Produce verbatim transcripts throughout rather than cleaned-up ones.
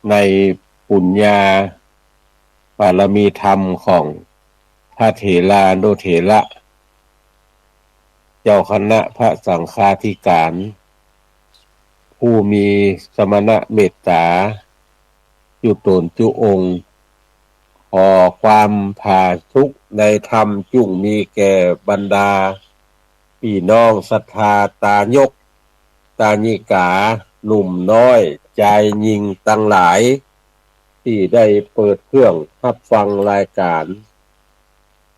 ในปุญญาบารมีธรรมของพระเถรานุเถระ เจ้าคณะพระสังฆาธิการ ผู้มีสมณเมตต๋าจุตนจุองค์ ขอความผาสุขในธรรมจุ่งมีแก่บรรดาปี้น้องศรัทธาตายก ตายิกา หนุ่มน้อย จายญิงตังหลาย ตี้ได้เปิดเครื่องฮับฟังรายก๋าน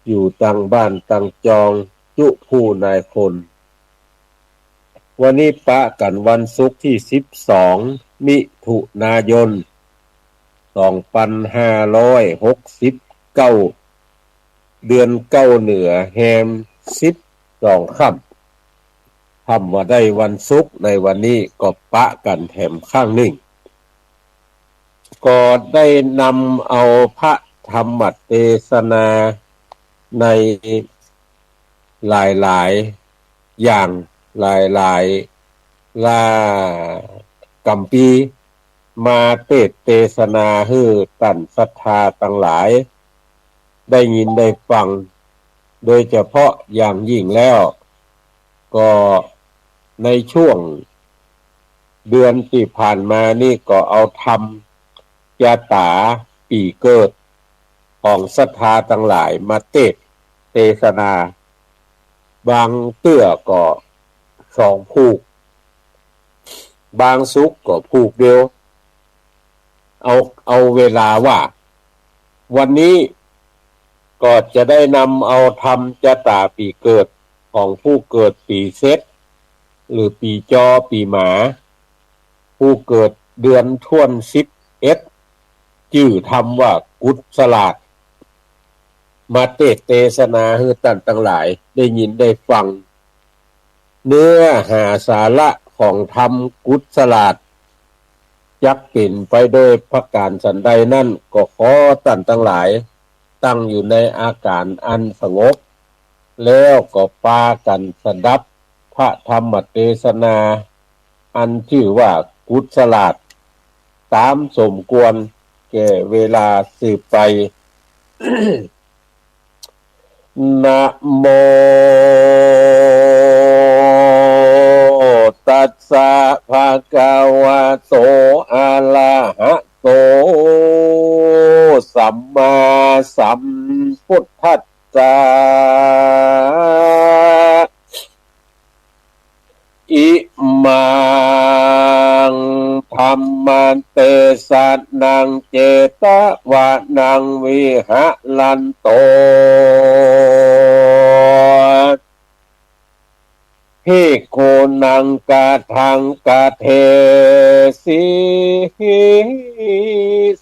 อยู่ตังบ้านตังจองจุผู้นายคน วันนี้ปะกั๋นวันศุกร์ตี้สิบสอง มิถุนายน สองปันห้าร้อยหกสิบเก้า เดือนเก้าเหนือแฮมสิบสองค่ำ ทำว่าได้วันศุกร์ในวันนี้ก็ปะกั๋นแถมครั้งนึ่ง ก็ได้นำเอาพระธรรมเตสนาในหลายๆ อย่าง หลายๆ ละกัมภีร์ มาเตสน์เตสนาหื้อต้านศรัทธาตังหลาย ได้ยินได้ฟัง โดยเฉพาะอย่างยิ่งแล้ว ก็ในช่วงเดือนตี้ผ่านมานี่ก็เอาธรรม จาต๋าปี๋เกิดของศรัทธาตังหลายมาเตสน์เตสนา บางเตื้อก็สองผูก บางศุกร์ก็ผูกเดียว เอา เอาเวลาว่า วันนี้ก็จะได้นำเอาธรรมจาต๋าปี๋เกิดของผู้เกิดปี๋เสร็จ หรือปี๋จอปี๋หมา ผู้เกิดเดือนถ้วนสิบเอ็ด จื้อธรรมว่ากุศลาสน์ มาเตสน์เตสนาหื้อต้านตังหลายได้ยินได้ฟัง เนื้อหาสาระของธรรมกุศลาสน์ จักเป๋นไปโดยประก๋านสันใดนั้น ก็ขอต้านตังหลาย ตั้งอยู่ในอาก๋านอันสงบ แล้วก็ปากั๋นสดับพระธรรมเตสนา อันจื้อว่ากุศลาสน์ ต๋ามสมควรแก่เวลาสืบไป นะโม ตัสสะ ภะคะวะโต อะระหะโต สัมมาสัมพุทธัสสะ อิมัง ธัมมะเตสะนัง เจตวะนัง วิหะรันโต ภิกขุนัง กะถัง กะเทสิ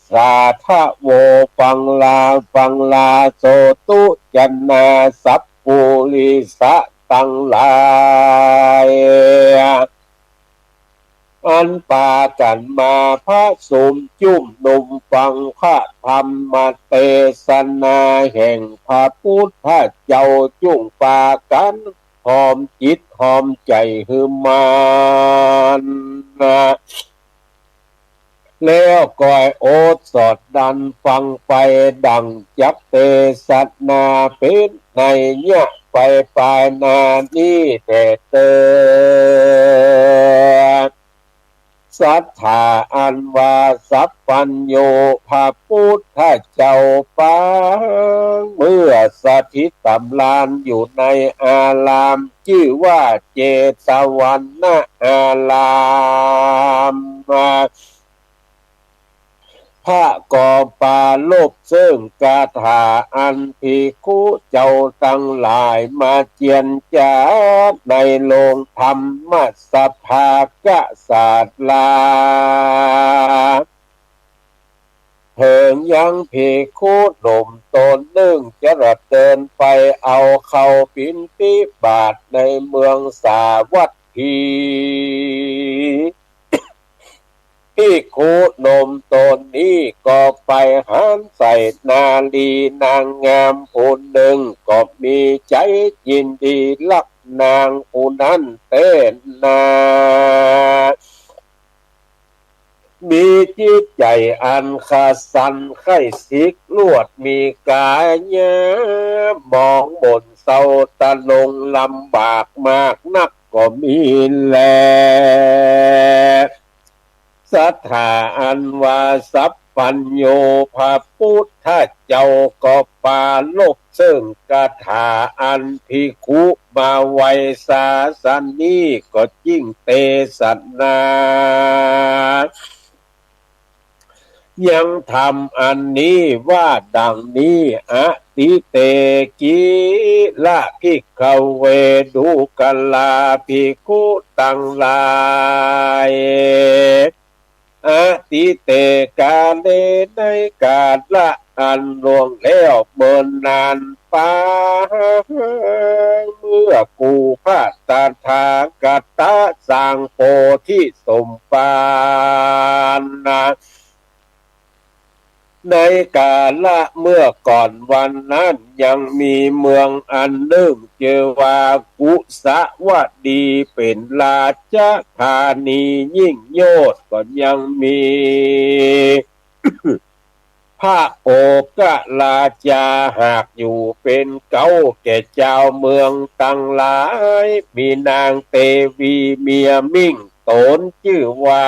สาธะโว ฟังลา ฟังลา โสตุ จนา สัพ ปุริสะตังหลาย อันปากั๋นมาผะสุมจุ่มนุมฟังพระธรรมเตสนาแห่งพระพุทธเจ้า จุ่งปากั๋นหอมจิตหอมใจ๋หื้อมัน แล้วก็อดสดั้นฟังไป ดั่งจักเตสนาเป๋นนัยยะไปปายหน้านี้แต๊เต๊อะ ศรัทธาอันว่าสัพพัญญูพระพุทธเจ้าปางเมื่อสถิตตำราญอยู่ในอาราม จื้อว่าเจตวันนาราม พระก็ปรารภเซิ่งคาถาอันภิกขุเจ้าตังหลายมาเจียรจาในโฮงธรรมสภากษาลา เถิงยังภิกขุหนุ่มต๋นนึ่งจะละเดินไปเอาเข้าปิณฑิบาตในเมืองสาวัตถี ภิกขุหนุ่มต๋นนี้ก็ไปหันใส่นารีนางงามผู้นึ่ง ก็มีใจ๋ยินดีฮักนางผู้นั้นแต๊นา มีจิตใจ๋อันขะสันใค่สิก ลวดมีก๋ายะ หมองหม่นเซาตะลง ลำบากมากนักก็มีแล สัตถาอันว่าสัพพัญญู พระปุทธเจ้าก็ปรารภเซิ่งกถาอันภิกขุมาไหว้ศาสะนี้ ก็จึ่งเตสนา ยังธรรมอันนี้ว่าดังนี้ อทิเต กิละ ภิกขเว ดูกรา ภิกขุตังหลาย อทิเต กาเล ในกาละอันล่วงแล้วเมินนานปาง เมื่อกู่พระตถาคตะสร้างโพธิสมภารนะ ในกาละเมื่อก่อนวันนั้น ยังมีเมืองอันนึ่งจื้อว่ากุสวดี เป๋นราชธานียิ่งโยชน์ ก็ยังมี พระโอกราชาหากอยู่เป๋นเก๊าแก่จาวเมืองตังหลาย มีนางเตวีเมียมิ่งต๋นจื้อว่า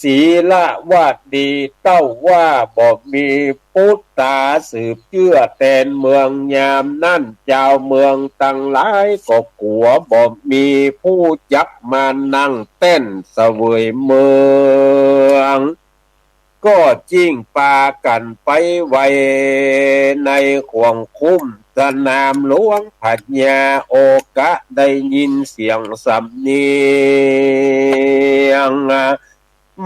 สีลวดี เต้าว่าบ่มีปุตตาสืบเจื้อแตนเมือง ยามนั้นจาวเมืองตังหลายก็กั๋ว บ่มีผู้จักมานั่งแต้นเสวยเมือง ก็จึ่งปากั๋นไปไหว้ในข่วงคุ้มสนามหลวงพญา โอกะได้ยินเสียงสำเนียง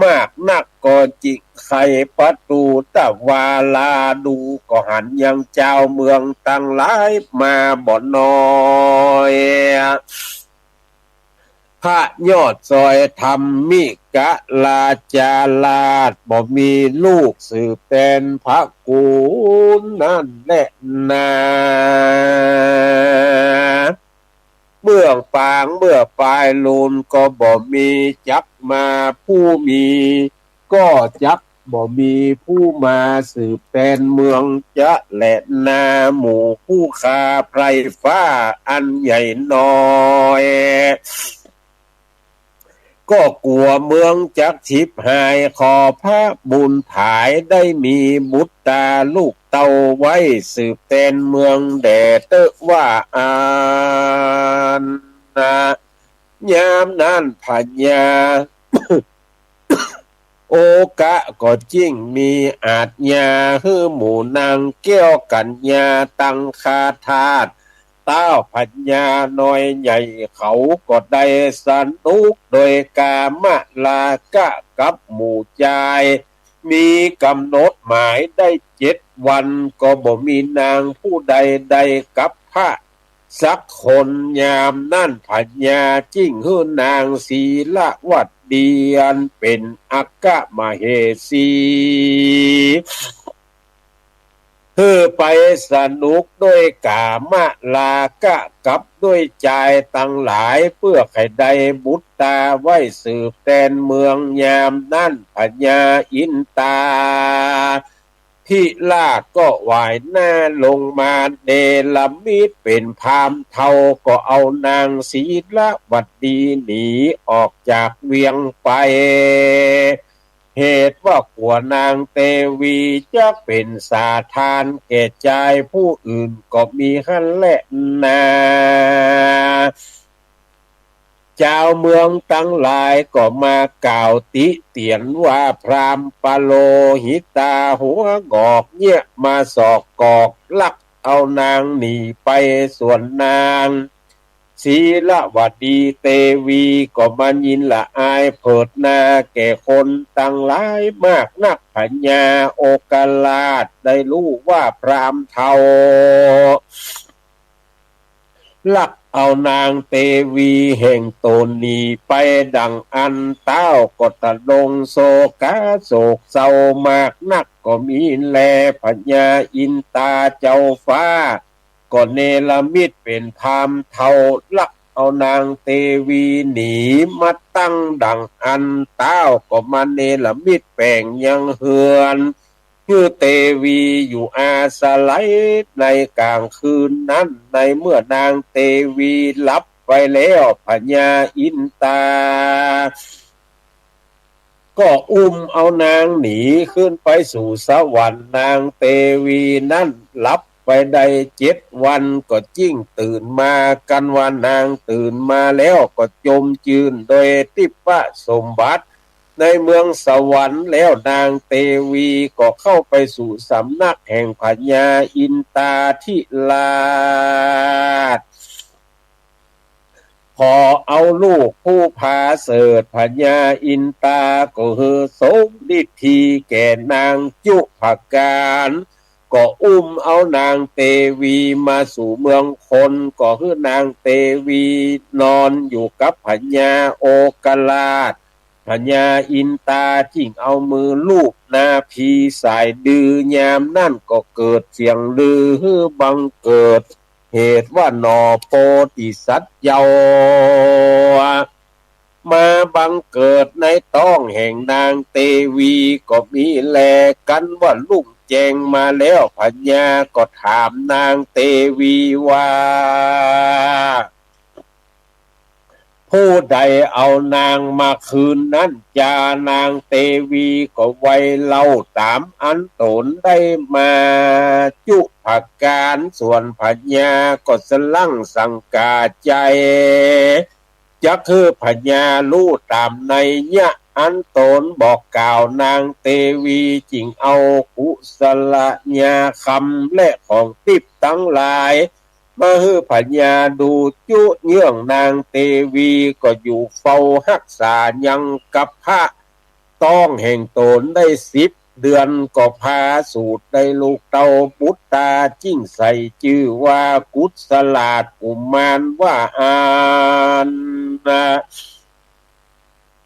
มากนักก็จึ่งไขประตู๋ตะวาลาดู ก็หันยังจาวเมืองตังหลายมาบ่น้อย พระยอดสอยธรรมิกราชราชบ่มีลูกสืบแตนพระกูลนั้นแลนา เมืองปางเมืองปายลูนก็บ่มีจักมาผู้มี ก็จักบ่มีผู้มาสืบแตนเมืองจะแลนา หมู่ผู้ข้าไพร่ฟ้าอันใหญ่น้อย ก็กั๋วเมืองจักฉิบหาย ขอพระบุญผายได้มีบุตราลูกเต้าไว้สืบแตนเมืองแด่เต๊อะว่าอั้นนะ ยามนั้นพญา โอกะก็จึ่งมีอาจญาหื้อหมู่นางแก้วกัญญาตังคาทาส เต้าพญาน้อยใหญ่เขาก็ได้สนุกโดยกามราคะกับหมู่จาย มีก๋ำหนดหมายได้เจ็ดวัน ก็บ่มีนางผู้ใดได้กับพระ สักคน ยามนั้นพญาจึ่งหื้อนางสีลวดีอันเป๋นอัคคมเหสี หื้อไปสนุกด้วยกามราคะกับด้วยจายตังหลาย เปื้อใค่ได้บุตราไว้สืบแตนเมือง ยามนั้นพญาอินตา ธิราชก็หวายหน้าลงมาเนรมิตเป๋นพราหมณ์เฒ่า ก็เอานางสีลวดีหนีออกจากเวียงไป เหตุว่ากั๋วนางเตวีจักเป๋นสาทานแก่จายผู้อื่น ก็มีหั้นแลนา จาวเมืองตังหลายก็มากล่าวติเตียนว่า พราหมณ์ปโลหิตาหัวหงอกเยียะมาสอกกอกลักเอานางหนีไป ส่วนนางสีลวดีเตวีก็มายินละอายเผิดนาแก่คนตังหลายมากนัก พญาโอกราชได้ฮู้ว่าพราหมณ์เฒ่า ลักเอานางเตวีแห่งต๋นหนีไปดังอั้น เต้าก็ตะลงโศกาโศกเศร้ามากนักก็มีแล พญาอินตาเจ้าฟ้าก็เนรมิตเป๋นพราหมณ์เฒ่าลัก เอานางเตวีหนีมาตั้งดั่งอั้น ต้าวก็มาเนรมิตแป๋งยังเฮือน หื้อเตวีอยู่อาศัยในก๋างคืนนั้น ในเมื่อนางเตวีหลับไปแล้ว พญาอินตา ก็อุ้มเอานางหนีขึ้นไปสู่สวรรค์ นางเตวีนั้นหลับไปได้เจ็ดวัน ก็จึ่งตื่นมา กันว่านางตื่นมาแล้วก็จมจื้นโดยทิพยสมบัติในเมืองสวรรค์แล้ว นางเตวีก็เข้าไปสู่สำนักแห่งพญาอินตาธิราช ขอเอาลูกผู้ผาเสริฐ พญาอินตาก็หื้อสมฤทธีแก่นางจุฑการ ก็อุ้มเอานางเตวีมาสู่เมืองคน ก็หื้อนางเตวีนอนอยู่กับพญาโอกราช พญาอินตาจึ่งเอามือลูบนาภีสายดือ ยามนั้นก็เกิดเสียงลือหื้อบังเกิด เหตุว่าหน่อโพธิสัตว์เยาว์ มาบังเกิดในต๊องแห่งนางเตวี ก็มีแล กันว่ารุ่งแจ้งมาแล้ว พญาก็ถามนางเตวีว่า ผู้ใดเอานางมาคืนนั้นจา นางเตวีก็ไวเล่าต๋ามอันต๋นได้มาจุฑการ ส่วนพญาก็สะหลั่งสังก๋าใจ๋ จักหื้อพญาฮู้ต๋ามนัยยะอันต๋นบอกกล่าว นางเตวีจึ่งเอากุศลาญาคำและของติ๊บตังหลาย มาหื้อพญาดูจุเยื่อง นางเตวีก็อยู่เฝ้าฮักษายังกัพพะต๊องแห่งต๋นได้สิบเดือน ก็ผาสูติได้ลูกเต้าปุตตา จึ่งใส่จื้อว่ากุศลาชกุมารว่าอั้น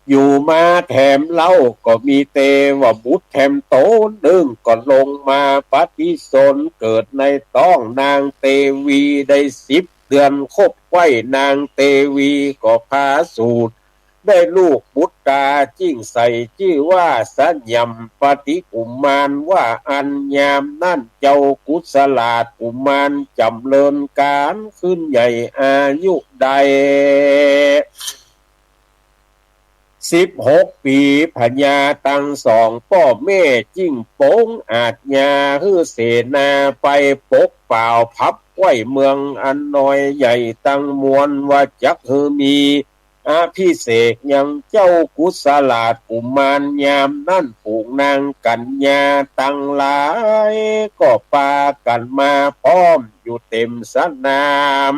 อยู่มาแถมเล่าก็มีเตวบุตรแถมต๋นนึ่ง ก็ลงมาปฏิสนธิ์เกิดในต๊องนางเตวีได้สิบเดือน คบใคร่นางเตวีก็ผาสูติได้ลูกปุตตา จึ่งใส่จื้อว่าสยามปฏิกุมารว่าอั้น ยามนั้นเจ้ากุศลาชกุมารจ๋ำเริญก๋านขึ้นใหญ่อายุได้ สิบหกปี๋ พญาตังสองป้อแม่จึ่งปงอาชญาหื้อเสนาไปปกป่าวพับใคว่เมืองอันน้อยใหญ่ตังมวล ว่าจักหื้อมีอภิเษกยังเจ้ากุศลาชกุมาร ยามนั้นฝูงนางกัญญาตังหลายก็ปากั๋นมาพร้อมอยู่เต็มสนาม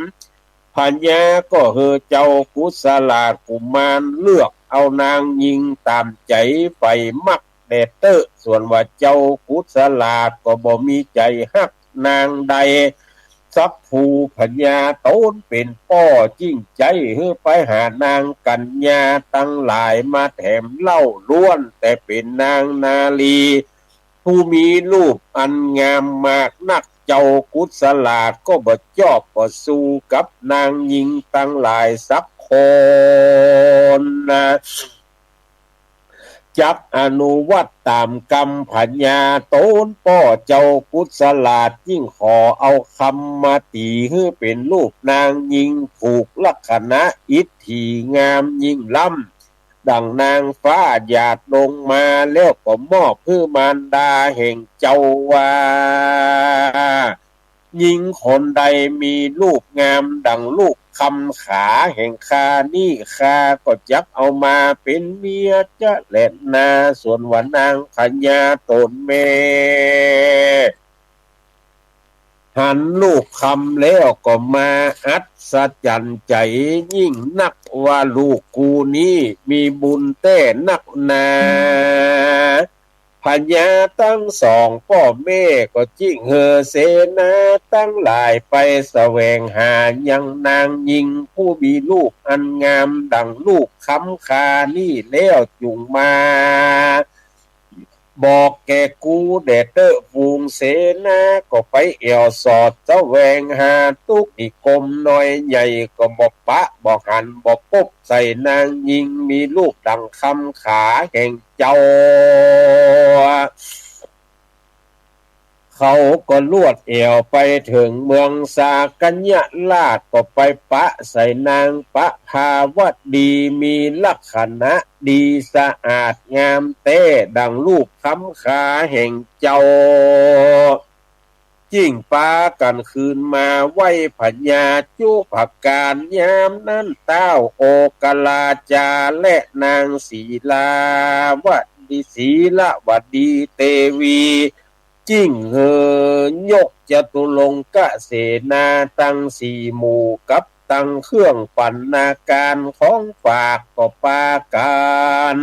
พญาก็หื้อเจ้ากุศลาชกุมารเลือกเอานางญิงต๋ามใจ๋ใฝ่มักแด่เต๊อะ ส่วนว่าเจ้ากุศลาชก็บ่มีใจ๋ฮักนางใดสักผู้ พญาต๋นเป๋นป้อจึ่งใจ๊หื้อไปหานางกัญญาตังหลายมาแถมเล่า ล้วนแต่เป๋นนางนารี ผู้มีรูปอันงามมากนัก เจ้ากุศลาชก็บ่จอบบ่สู้กับนางญิงตังหลายสักคนนะ จักอนุวัตต๋ามกำพญาต๋นป้อ เจ้ากุศลาชยิ่งขอเอาคำมาตี๋หื้อเป๋นรูปนางญิงผูกลักษณะอิฐิงามยิ่งล้ำ ดั่งนางฟ้าหยาดลงมา แล้วก็มอบหื้อมารดาแห่งเจ้าว่า ญิงคนใดมีรูปงามดั่งลูกคำขาแห่งข้านี้ ข้าก็จักเอามาเป๋นเมียจะแลนา ส่วนว่านางพญาต๋นแม่ หันลูกคำแล้วก็มาอัศจรรย์ใจ๋ยิ่งนักว่าลูกกูนี้มีบุญแต๊นักนา พญาตังสองป้อแม่ก็จึ่งหื้อเสนาตังหลายไปแสวงหายังนางญิงผู้มีรูปอันงามดั่งลูกคำขานี้แล้วจุ่งมา บอกแก่กูแด่เต๊อะ ฝูงเสนาก็ไปแอ่วสอดแสวงหา ตุ๊กนิคมน้อยใหญ่ก็บ่ปะ บ่หัน บ่ปบใส่นางญิง มีรูปดังคำขาแห่งเจ้า เขาก็ลวดแอ่วไปเถิงเมืองสากัญญราช ก็ไปปะใส่นางประภาวดี มีลักษณะดีสะอาดงามแต๊ดังรูปคำขาแห่งเจ้า จึงปากั๋นคืนมาไหว้พญาจุฑการ ยามนั้นต้าวโอกราจาและนางสีลาวดี สีลวดีเตวี จึงหื้อยกจตุรงกเสนาตังสี่หมู่กับตังเครื่องปัณณาการของฝากก็ปากั๋น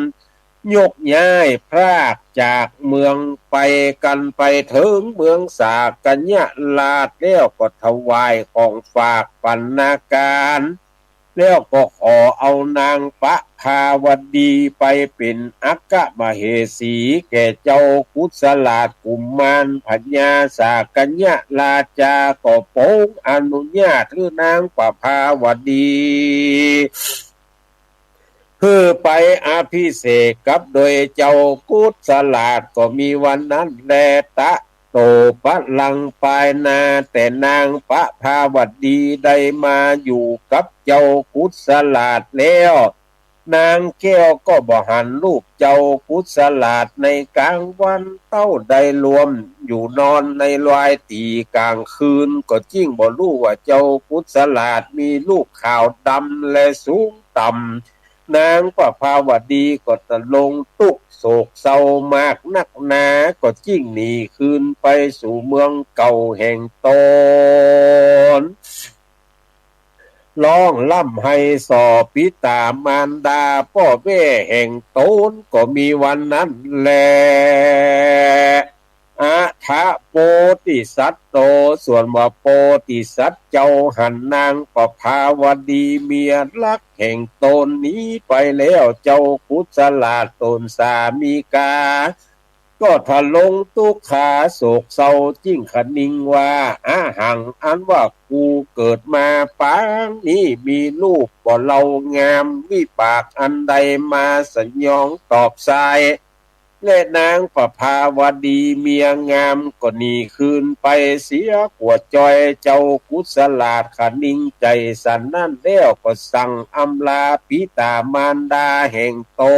ยกย้ายพรากจากเมืองไปกั๋นไปเถิงเมืองสากัญญราช แล้วก็ถวายของฝากปัณณาการ แล้วก็ขอเอานางประภาวดีไปเป๋นอัคคมเหสีแก่เจ้ากุสลาชกุมาร พญาสากัญญราชาก็ปรงอนุญาตหื้อนางประภาวดี หื้อไปอภิเษกกับโดยเจ้ากุสลาช ก็มีวันนั้นแล ตะโตปะลังปายนา แต่นางประภาวดีได้มาอยู่กับเจ้ากุสลาชแล้ว นางแก้วก็บ่หันรูปเจ้ากุสลาชในกลางวัน เต้าได้รวมอยู่นอนในลายตี๋ กลางคืนก็จึงบ่ฮู้ว่าเจ้ากุสลาชมีรูปขาวดำและสูงต่ำ นางประภาวดีก็ตะลงตุ๊กข์โศกเศร้ามากนักหนา ก็จึงหนีคืนไปสู่เมืองเก่าแห่งต๋น ฮ้องร่ำไห้ส่อปิต๋ามารดาป้อแม่แห่งต๋น ก็มีวันนั้นแล อะถะโปธิสัตโต ส่วนว่าโปธิสัตว์เจ้าหั้น นางประภาวดีเมียฮักแห่งต๋นหนีไปแล้ว เจ้ากุสลาชต๋นสามีกา ก็ทะลงตุ๊กขาโศกเศร้า จึงคะนิงว่า อะหัง อันว่ากูเกิดมาปางนี้ มีรูปบ่เลา งามวิบากอันใดมาสยองตอบสาย และนางประภาวดีเมียงามก็หนีคืนไปเสียกั๋วจอย เจ้ากุสลาชคะนิงใจ๋สันนั้นแล้ว ก็สั่งอำลาปิต๋ามารดาแห่งต๋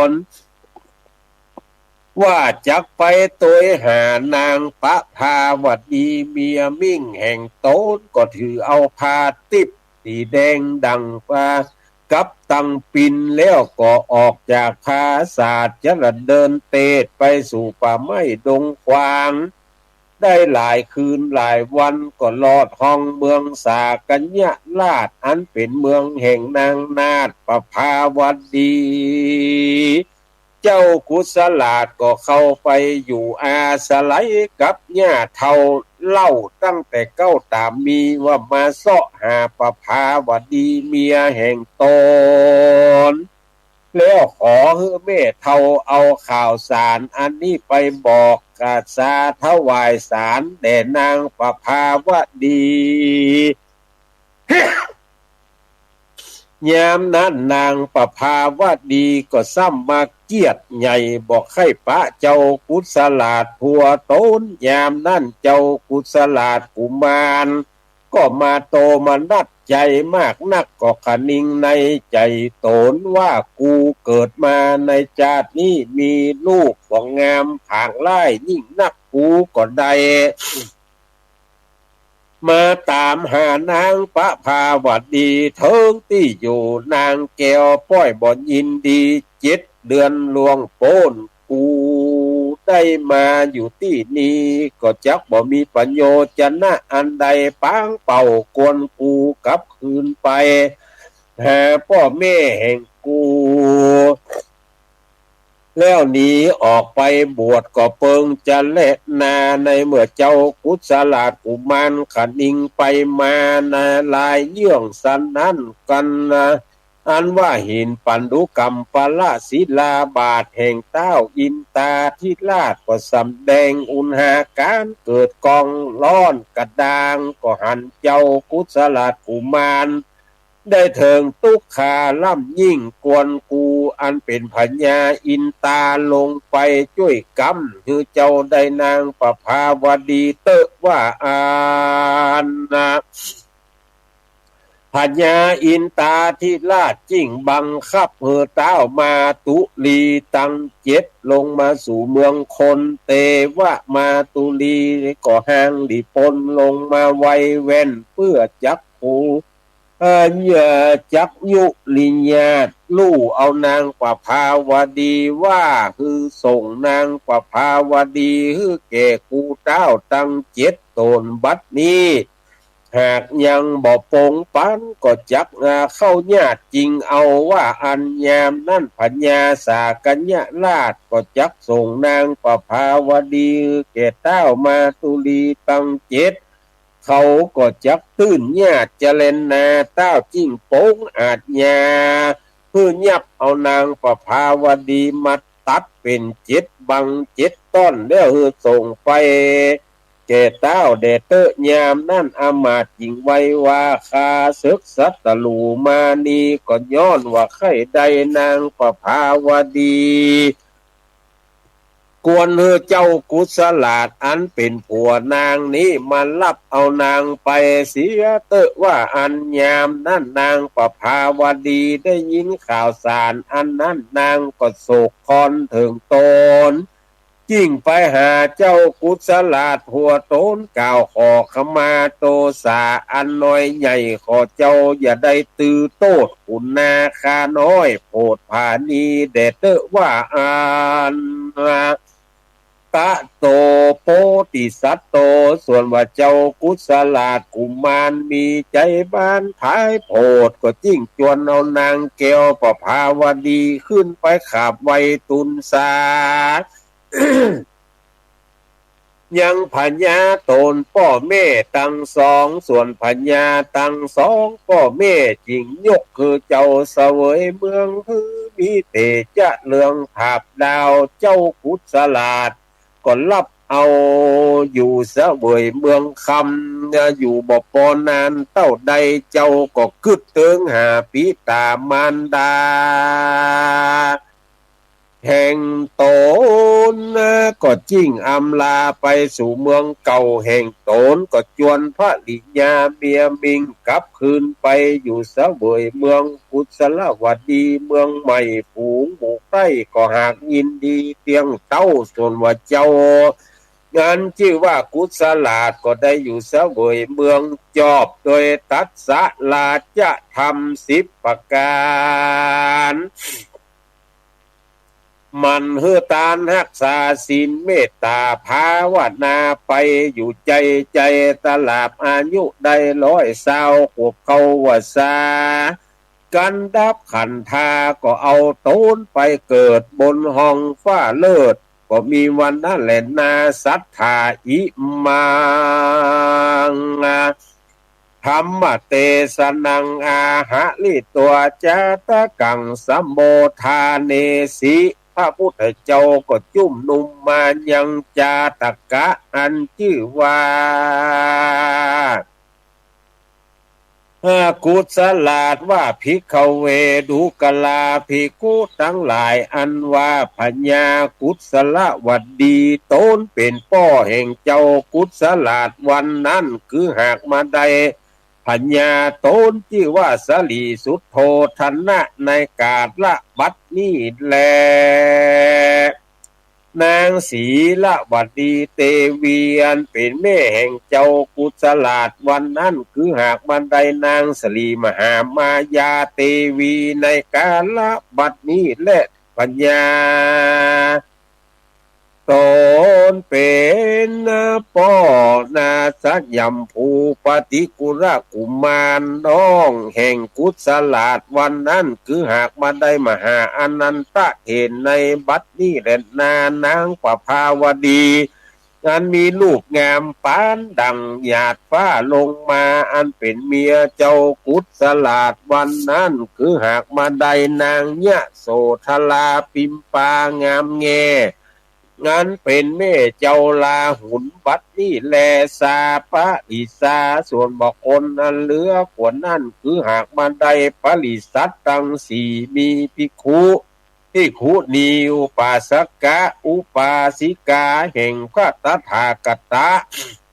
น ว่าจักไปตวยหานางประภาวดีเมียมิ่งแห่งต๋น ก็ถือเอาผ้าติ๊บสีแดงดั่งฟ้ากับตังปิ่น แล้วก็ออกจากปราสาท จะดำเนินเตศไปสู่ป่าไม้ดงขวาง ได้หลายคืนหลายวัน ก็ฮอดฮองเมืองสากัญญราช อันเป๋นเมืองแห่งนางนาถประภาวดี เจ้ากุสลาชก็เข้าไปอยู่อาศัยกับย่าเฒ่าเล่าตั้งแต่เก๊าต๋ามมี ว่ามาเซาะหาประภาวดีเมียแห่งต๋น แล้วขอหื้อแม่เฒ่าเอาข่าวสารอันนี้ไปบอกกษาถวายสารแด่นางประภาวดี ยามนั้นนางประภาวดีก็ซ้ำมาเกียจใหญ่ บ่ใค่ปะเจ้ากุสลาชผัวต๋น ยามนั้นเจ้ากุสลาชกุมาร ก็มาโตมนัสใจ๋มากนัก ก็คะนิงในใจ๋ต๋นว่า กูเกิดมาในจาตินี้ มีรูปบ่งามผางร้ายยิ่งนัก กูก็ได้มาต๋ามหานางประภาวดีเถิงตี้อยู่ นางแก้วป้อยบ่ยินดี เจ็ดเดือนล่วงป๊น กูได้มาอยู่ตี้นี้ ก็จักบ่มีประโยชน์จะนะอันใด ปางเป่ากวนกูกลับคืนไปหาป้อแม่แห่งกู แล้วหนีออกไปบวชก็เปิงจะแลนา ในเมื่อเจ้ากุสลาชกุมารคะนิงไปมานาลายเยื่องสันนั้นกั๋นนะ อันว่าหินปันดุกัมปะละศิลาบาทแห่งต้าวอินตาธิราช ก็สำแดงอุณหาก๋ารเกิดกองร้อนกระด้าง ก็หันเจ้ากุสลาชกุมาร ได้เถิงตุ๊กขาล่ำยิ่งกวนกู อันเป๋นพญาอินตาลงไปจ้วยก๋ำ หื้อเจ้าได้นางประภาวดีเต๊อะว่าอั้นนา พญาอินตาธิราชจึ่งบังคับหื้อต้าวมาตุลีตังเจ็ดลงมาสู่เมืองคน เตวะมาตุลีก็ห่างหลีปนลงมาไวแว่น เปื้อจักผู เอ่อ จักยุริญาติ ลู่เอานางประภาวดีว่า หื้อส่งนางประภาวดีหื้อแก่กูต้าวตังเจ็ดต๋นบัดนี้ หากยังบ่ปงปันก็จัก อ่า เข้าญาติจิงเอาว่าอั้น ยามนั้นพญาสากัญญราชก็จักส่งนางประภาวดีแก่ต้าวมาตุลีตังเจ็ด เขาก็จักตื้นญาติจะแลนนา ต้าวจึ่งปงอาชญา หื้อยับเอานางประภาวดีมาตัดเป๋นเจ็ดบังเจ็ดต้อน แล้วหื้อส่งไปแก่ต้าวแด่เต๊อะ ยามนั้นอำมาตย์จึ่งไหว้ว่า ข้าเสิกศัตรู๋มานี้ก็ย้อนว่าใค่ได้นางประภาวดี ควรหื้อเจ้ากุสลาชอันเป๋นผัวนางนี้มารับเอานางไปเสียเต๊อะว่าอั้น ยามนั้นนางประภาวดีได้ยินข่าวสารอันนั้น นางก็โศกครวญเถิงต๋น จึ่งไปหาเจ้ากุสลาชหัวต๋น กล่าวขอขมาโตษาอันน้อยใหญ่ ขอเจ้าอย่าได้ตือโต้ษขุนนาข้าน้อย โผดผานีแด่เต๊อะว่าอั้น ตะโต โปติสัตโต ส่วนว่าเจ้ากุสลาชกุมารมีใจ๋บานผายโผด ก็จึ่งจวนเอานางแก้วประภาวดีขึ้นไปขาบไหว้ตูลสา ยังพญาต๋นป้อแม่ตังสอง ส่วนพญาตังสองป้อแม่จึ่งยกหื้อเจ้าเสวยเมือง หื้อมีเตจะเรืองผาบดาว เจ้ากุสลาชก็รับเอาอยู่เสวยเมืองคำ อยู่บ่ปอนานเต้าใด เจ้าก็กึ๊ดเติงหาปิต๋ามารดา แห่งต๋น ก็จึ่งอำลาไปสู่เมืองเก่าแห่งต๋น ก็จวนภริยาเมียมิงกลับคืนไปอยู่เสวยเมืองกุสลวดีเมืองใหม่ ฝูงหมู่ใกล้ก็หากยินดีเตียงเต้า ส่วนว่าเจ้านั้นจื้อว่ากุสลาชก็ได้อยู่เสวยเมืองจอบโดยตัดสะราชธรรมสิบประก๋าน หมั่นหื้อตานฮักษาศีลเมตต๋าภาวนาไปอยู่ใจ๋ใจ๋ ตราบอายุได้ร้อยซาวขวบเข้าวัสสา กันดับขันธาก็เอาต๋นไปเกิดบนห้องฟ้าเลิศ ก็มีวันนั้นแหละนา สัตถา อิมัง ธัมมเตสนัง อาหะริตวา จาตะกัง สะโมทาเนสิ พระพุทธเจ้าก็จุมนุมมายังจาตะกะอันจื้อว่า อากุสลาชว่า ภิกขเว ดูกราภิกขุตังหลาย อันว่าพญากุสลวดีต๋นเป๋นป้อแห่งเจ้ากุสลาชวันนั้น คือหากมาได้ผญาต๋นจื้อว่าสลีสุทโธทนะ ในก๋าละบัดนี้แล นางสีลวดีเตวีอันเป๋นแม่แห่งเจ้ากุสลาชวันนั้น คือหากมาได้นางสลีมหามายาเตวีในก๋าละบัดนี้แล พญาต๋นเป๋นป้อนาสยมภูปฏิกุลกุมารน้องแห่งกุสลาชวันนั้น คือหากมาได้มหาอานันทะเถรในบัดนี้แลนา นางประภาวดี อันมีรูปงามปานดั่งหยาดฟ้าลงมา อันเป๋นเมียเจ้ากุศลาด วันนั้นคือหากมาได้นางยโสธราปิมปางามแง อันเป๋นแม่เจ้าลาหุล บัดนี้แล สาปะริสา ส่วนบุคคลอันเหลือกว่านั้น คือหากมาได้ปริษัทตังสี่ มีภิกขุ ภิกขุณี อุปาสกะ อุปาสิกา แห่งพระตถาคตะ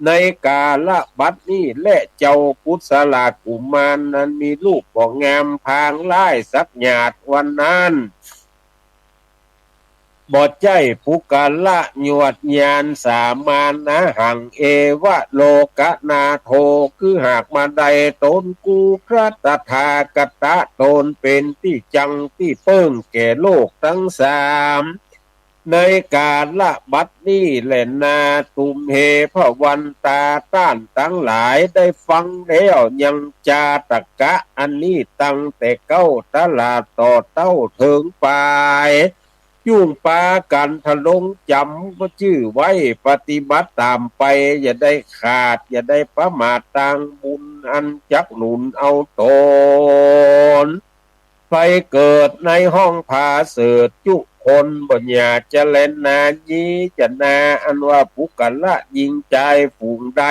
ในกาละบัดนี้แล เจ้ากุศลาดกุมาร อันมีรูปบ่งาม พางร้ายสักหยาด วันนั้น บ่ใจ้ปุคคละยวดยาน สามานะหัง เอวะโลกนาโถ คือหากมาได้ตนกูพระตถาคตะ ตนเป๋นตี้จั้งตี้เปิ้งแก่โลกตังสาม ในกาละบัดนี้แลนา ตุมเห ภวันตา ต้านตังหลายได้ฟังแล้ว ยังจาตกะอันนี้ ตั้งแต่เก๊าตลาดต่อเต้าเถิงป๋าย จุ่งปากั๋นทะลงจ๋ำจื้อไว้ ปฏิบัติต๋ามไป อย่าได้ขาด อย่าได้ประมาทตางบุญ อันจักหนุนเอาตน ไปเกิดในห้องผาเสริฐจุคน บ่อย่าจะแลนา นี้จะนา อันว่าปุคคละญิงจายฝูงใด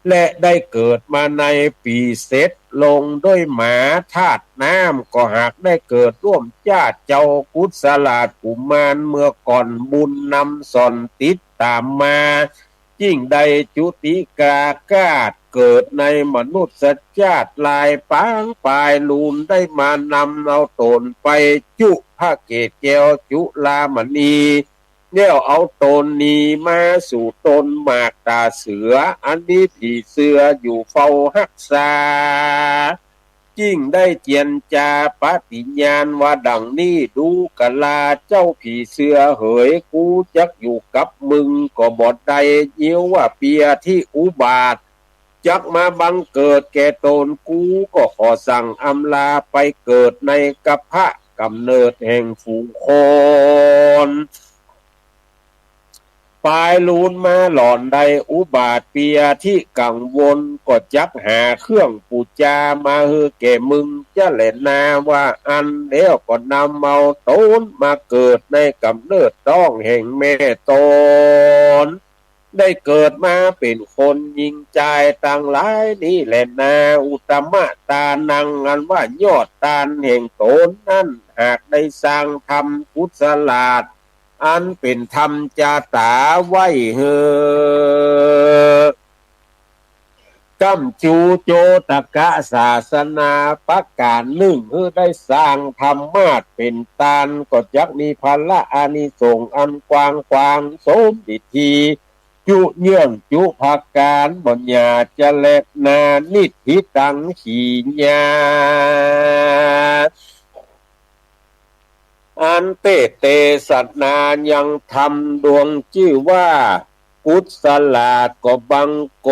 และได้เกิดมาในปีเสร็จ ลงด้วยหมาธาตุน้ำ ก็หากได้เกิดร่วมจ้าเจ้ากุศลาดกุมาร เมื่อก่อนบุญนำส่อนติดต๋ามมา จิ่งได้จุติกาคาด เกิดในมนุษย์จ้าดลายปางป๋ายลูน ได้มานำเอาตนไปจุพระเกศแก้วจุลามณี แล้วเอาตนนี้มาสู่ตนหมากต๋าเสือ อันมีผีเสื้ออยู่เฝ้าฮักษา จิ่งได้เจียรจาปฏิญาณว่าดังนี้ ดูกราเจ้าผีเสื้อเหย กูจักอยู่กับมึงก็บ่ได้ เยียะว่าเปียธิอุบาท จักมาบังเกิดแก่ตน กูก็ขอสั่งอำลาไปเกิดในกัพพะก๋ำเนิดแห่งฝูงคน ป๋ายลูนมาหล่อนได้อุบาทเปียธิกังวล ก็จักหาเครื่องปู๋จามาหื้อแก่มึงจะแลนา ว่าอั้นแล้วก็นำเอาตนมาเกิดในก๋ำเนิดต๊องแห่งแม่ตน ได้เกิดมาเป๋นคนญิงจายตังหลายนี้แลนา อุตตมะตานัง อันว่ายอดตานแห่งตนนั้น หากได้สร้างทำกุศลาด อันเป๋นธรรมจาต๋าไว้หื้อ ก้ำจูโจตกะศาสนาประก๋านนึ่ง หื้อได้สร้างธรรมาดเป๋นตาน ก็จักมีผละอานิสงส์อันกว้างขวางสมฤทธี จุเยื่องจุประก๋าน บ่อย่าจะแลนา นิฏฐิตัง ขีญา อันเตสน์เตสนายังธรรมดวงจื้อว่ากุศลาด ก็บังค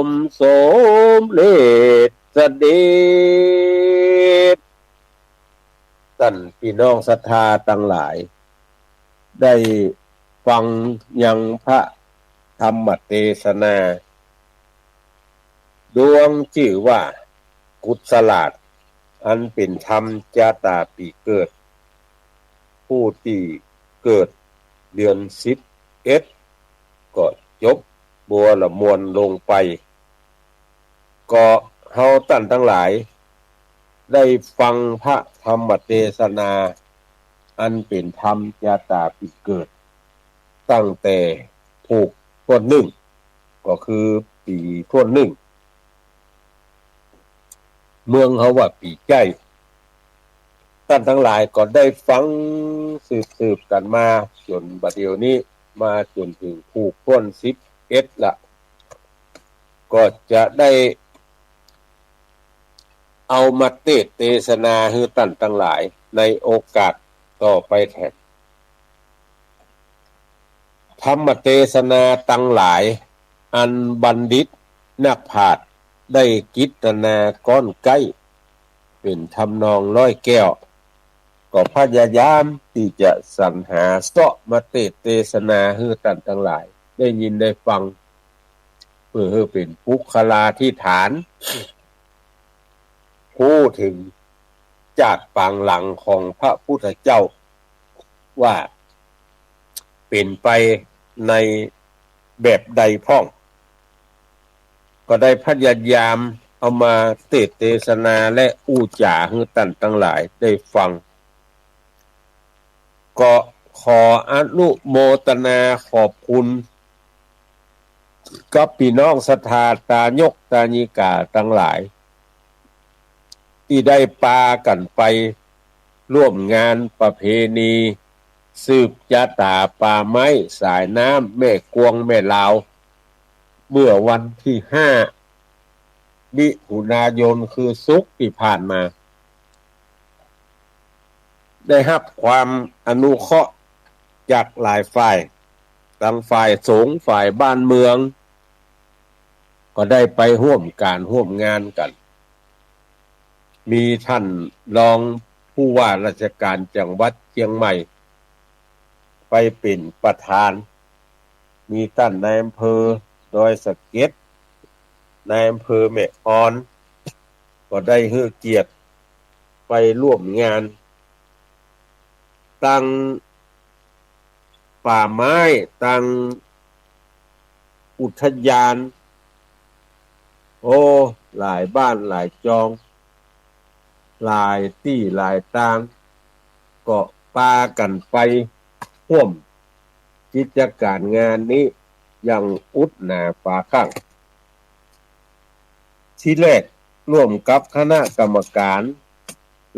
มสมเร็จเสด็จ ต้านปี้น้องศรัทธาตังหลาย ได้ฟังยังพระธรรมเตสนา ดวงจื้อว่ากุศลาด อันเป๋นธรรมจาต๋าปี๋เกิด ผู้ตี้เกิดเดือนสิบเอ็ด ก็จบบัวละมวลลงไป ก็เฮาต้านตังหลาย ได้ฟังพระธรรมเตสนา อันเป๋นธรรมจาต๋าปี๋เกิด ตั้งแต่ผูกถ้วนนึ่ง ก็คือปี๋ถ้วนนึ่ง เมืองเฮาว่าปี๋ใจ๊ ต้านตังหลายก็ได้ฟังสืบๆ กั๋นมาจ๋นบ่าเดี่ยวนี้ มาจ๋นเถิงผูกถ้วนสิบเอ็ดละ ก็จะได้เอามาเตสน์เตสนาหื้อต้านตังหลายในโอกาสต่อไปแทน ธรรมเตสนาตังหลาย อันบัณฑิตนักปราชญ์ได้กฤตนาก้อนใก๊ เป๋นทำนองร้อยแก้ว ก็พยายามตี้จะสรรหาเซาะมาเตสน์เตสนาหื้อต้านตังหลายได้ยินได้ฟัง เปื้อหื้อเป๋นปุคคลาธิฐาน ฮู้เถิงจาดปางหลังของพระพุทธเจ้า ว่าเป๋นไปในแบบใดพ่อง ก็ได้พยายามเอามาเตสน์เตสนาและอู้จ๋าหื้อต้านตังหลายได้ฟัง ก็ขออนุโมตนาขอบคุณกับปี้น้องศรัทธาตายกตายิกาตังหลาย ตี้ได้ปากั๋นไปฮ่วมงานประเพณีสืบจะต๋าป่าไม้สายน้ำแม่กวงแม่ลาว เมื่อวันตี้ห้ามิถุนายน คือศุกร์ตี้ผ่านมา ได้ฮับความอนุเคราะห์จากหลายฝ่าย ตังฝ่ายสงฆ์ฝ่ายบ้านเมือง ก็ได้ไปฮ่วมก๋านฮ่วมงานกั๋น มีต้านรองผู้ว่าราชก๋านจังหวัดเจียงใหม่ไปเป๋นประธาน มีต้านนายอำเภอดอยสะเก็ด นายอำเภอแม่ออน ก็ได้หื้อเกียรติไปฮ่วมงาน ตังป่าไม้ ตังอุทยาน โอ้ หลายบ้านหลายจอง หลายตี้หลายตาง ก็ปากั๋นไปฮ่วมกิจก๋ารงานนี้อย่างอุดหนาฝาข้าง ทีแรกฮ่วมกับคณะกรรมก๋าน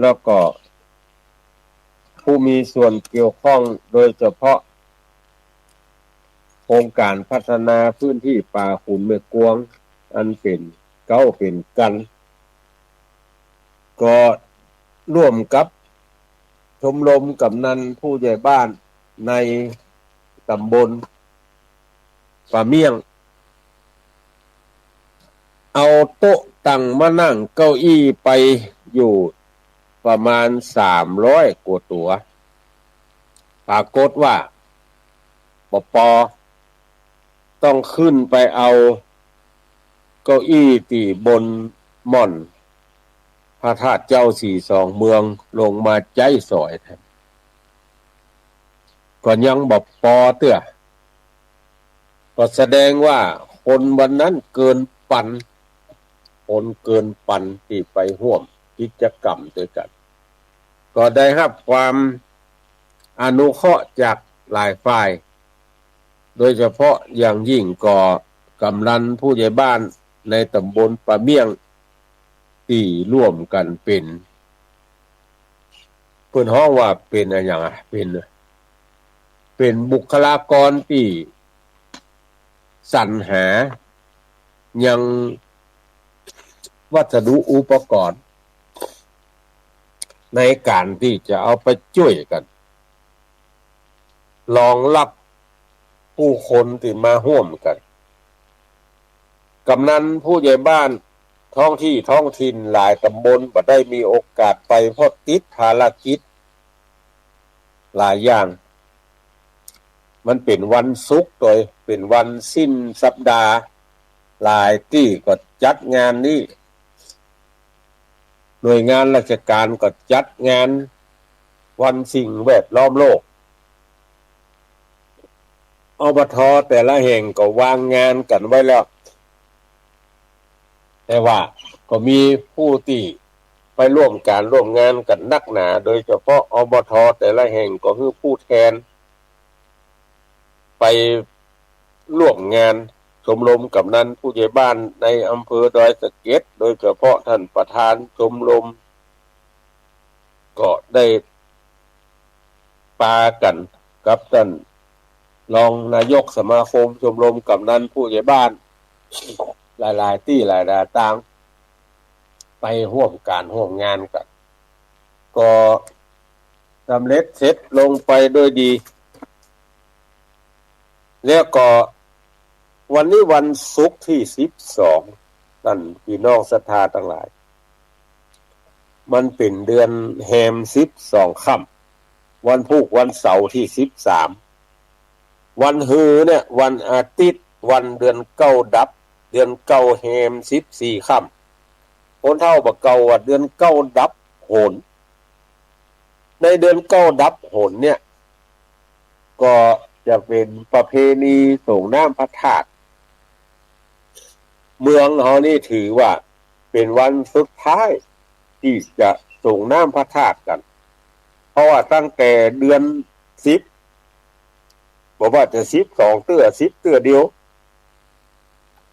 แล้วก็ผู้มีส่วนเกี่ยวข้อง โดยเฉพาะโครงก๋านพัฒนาพื้นตี้ป่าขุนแม่กวง อันเป๋นเก๊าเป๋นกัล ก็ฮ่วมกับชมรมก๋ำนันผู้ใหญ่บ้านในต๋ำบลป่าเมี่ยง เอาโต๊ะตังมานั่งเก้าอี้ไปอยู่ประมาณสามร้อยกว่าตั๋ว ปรากฏว่า ปป ต้องขึ้นไปเอาเก้าอี้ตี้บนหม่อนพระธาตุเจ้าสี่สองเมืองลงมาใจ๊สอยแทน ก็ยังบ่ปอเตื้อ ก็แสดงว่าคนวันนั้นเกินปัน คนเกินปันตี้ไปฮ่วมกิจกรรมตวยกั๋น ก็ได้ฮับความอนุเคราะห์จากหลายฝ่าย โดยเฉพาะอย่างยิ่งก็ก๋ำนันผู้ใหญ่บ้านในต๋ำบลป่าเมี่ยง ตี้ฮ่วมกั๋นเป๋น เปิ้นฮ้องว่าเป๋นอะหยังอะ เป๋น เป๋นบุคลากรตี้สรรหายังวัสดุอุปกรณ์ ในก๋านตี้จะเอาไปจ้วยกั๋น รองรับผู้คนตี้มาฮ่วมกั๋น ก๋ำนันผู้ใหญ่บ้านท้องตี้ท้องถิ่นหลายต๋ำบลบ่ได้มีโอกาสไป เพราะติดภารกิจหลายอย่าง มันเป๋นวันศุกร์ตวย เป๋นวันสิ้นสัปดาห์ หลายตี้ก็จัดงานนี้ หน่วยงานราชก๋านก็จัดงานวันสิ่งแวดล้อมโลก อบท.แต่ละแห่งก็วางงานกั๋นไว้แล้ว แต่ว่าก็มีผู้ตี้ไปฮ่วมก๋านฮ่วมงานกั๋นนักหนา โดยเฉพาะ อบท.แต่ละแห่งก็หื้อผู้แทนไป ฮ่วมงาน ชมรมก๋ำนันผู้ใหญ่บ้านในอำเภอดอยสะเก็ด โดยเฉพาะต้านประธานชมรม ก็ได้ปากั๋นกับต้านรองนายกสมาคมชมรมก๋ำนันผู้ใหญ่บ้าน หลายๆ ตี้หลายๆ ตาง ไปฮ่วมก๋านฮ่วมงานกั๋น ก็สำเร็จเสร็จลงไปด้วยดี แล้วก็วันนี้วันศุกร์ตี้สิบสอง ต้านปี้น้องศรัทธาตังหลาย มันเป๋นเดือนแฮมสิบสองค่ำ วันพูกวันเสาร์ตี้สิบสาม วันฮือเนี่ย วันอาทิตย์ วันเดือนเก้าดับ เดือนเก้าแฮมสิบสี่ค่ำ คนเฒ่าบ่าเก่าว่าเดือนเก้าดับหน ในเดือนเก้าดับหนเนี่ย ก็จะเป๋นประเพณีส่งน้ำพระธาตุ เมืองเฮานี่ถือว่าเป๋นวันสุดท้ายตี้จะส่งน้ำพระธาตุกั๋น เพราะว่าตั้งแต่เดือนสิบ บ่ว่าจะสิบสองเตื้อ สิบเตื้อเดียว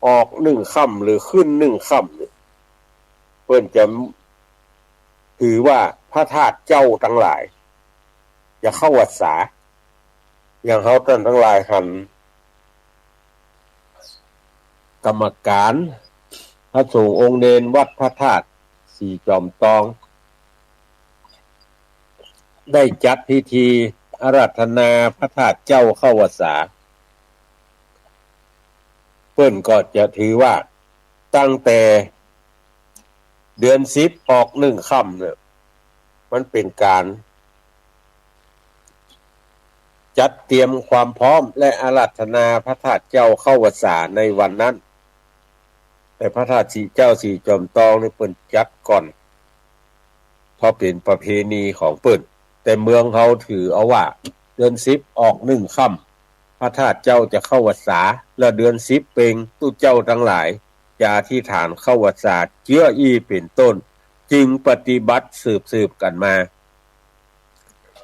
ออกนึ่งค่ำหรือขึ้นนึ่งค่ำเนี่ย เปิ้นจะถือว่าพระธาตุเจ้าตังหลายจะเข้าวัสสา อย่างเฮาต้านตังหลายหัน กรรมการพระสงฆ์องค์เณรวัดพระธาตุสี่จอมตอง ได้จัดพิธีอาราธนาพระธาตุเจ้าเข้าวัสสา เปิ้นก็จะถือว่าตั้งแต่เดือนสิบออกนึ่งค่ำเนี่ย มันเป๋นก๋านจัดเตรียมความพร้อมและอาราธนาพระธาตุเจ้าเข้าวัสสาในวันนั้น แต่พระธาตุสี่เจ้าสี่จอมตองนี่เปิ้นจัดก่อน เพราะเป๋นประเพณีของเปิ้น แต่เมืองเฮาถือเอาว่าเดือนสิบออกนึ่งค่ำ พระธาตุเจ้าจะเข้าวัสสา และเดือนสิบเป๋งตุ๊เจ้าตังหลายจะอธิษฐานเข้าวัสสาเจื้ออี้เป๋นต้น จึงปฏิบัติสืบๆ กั๋นมา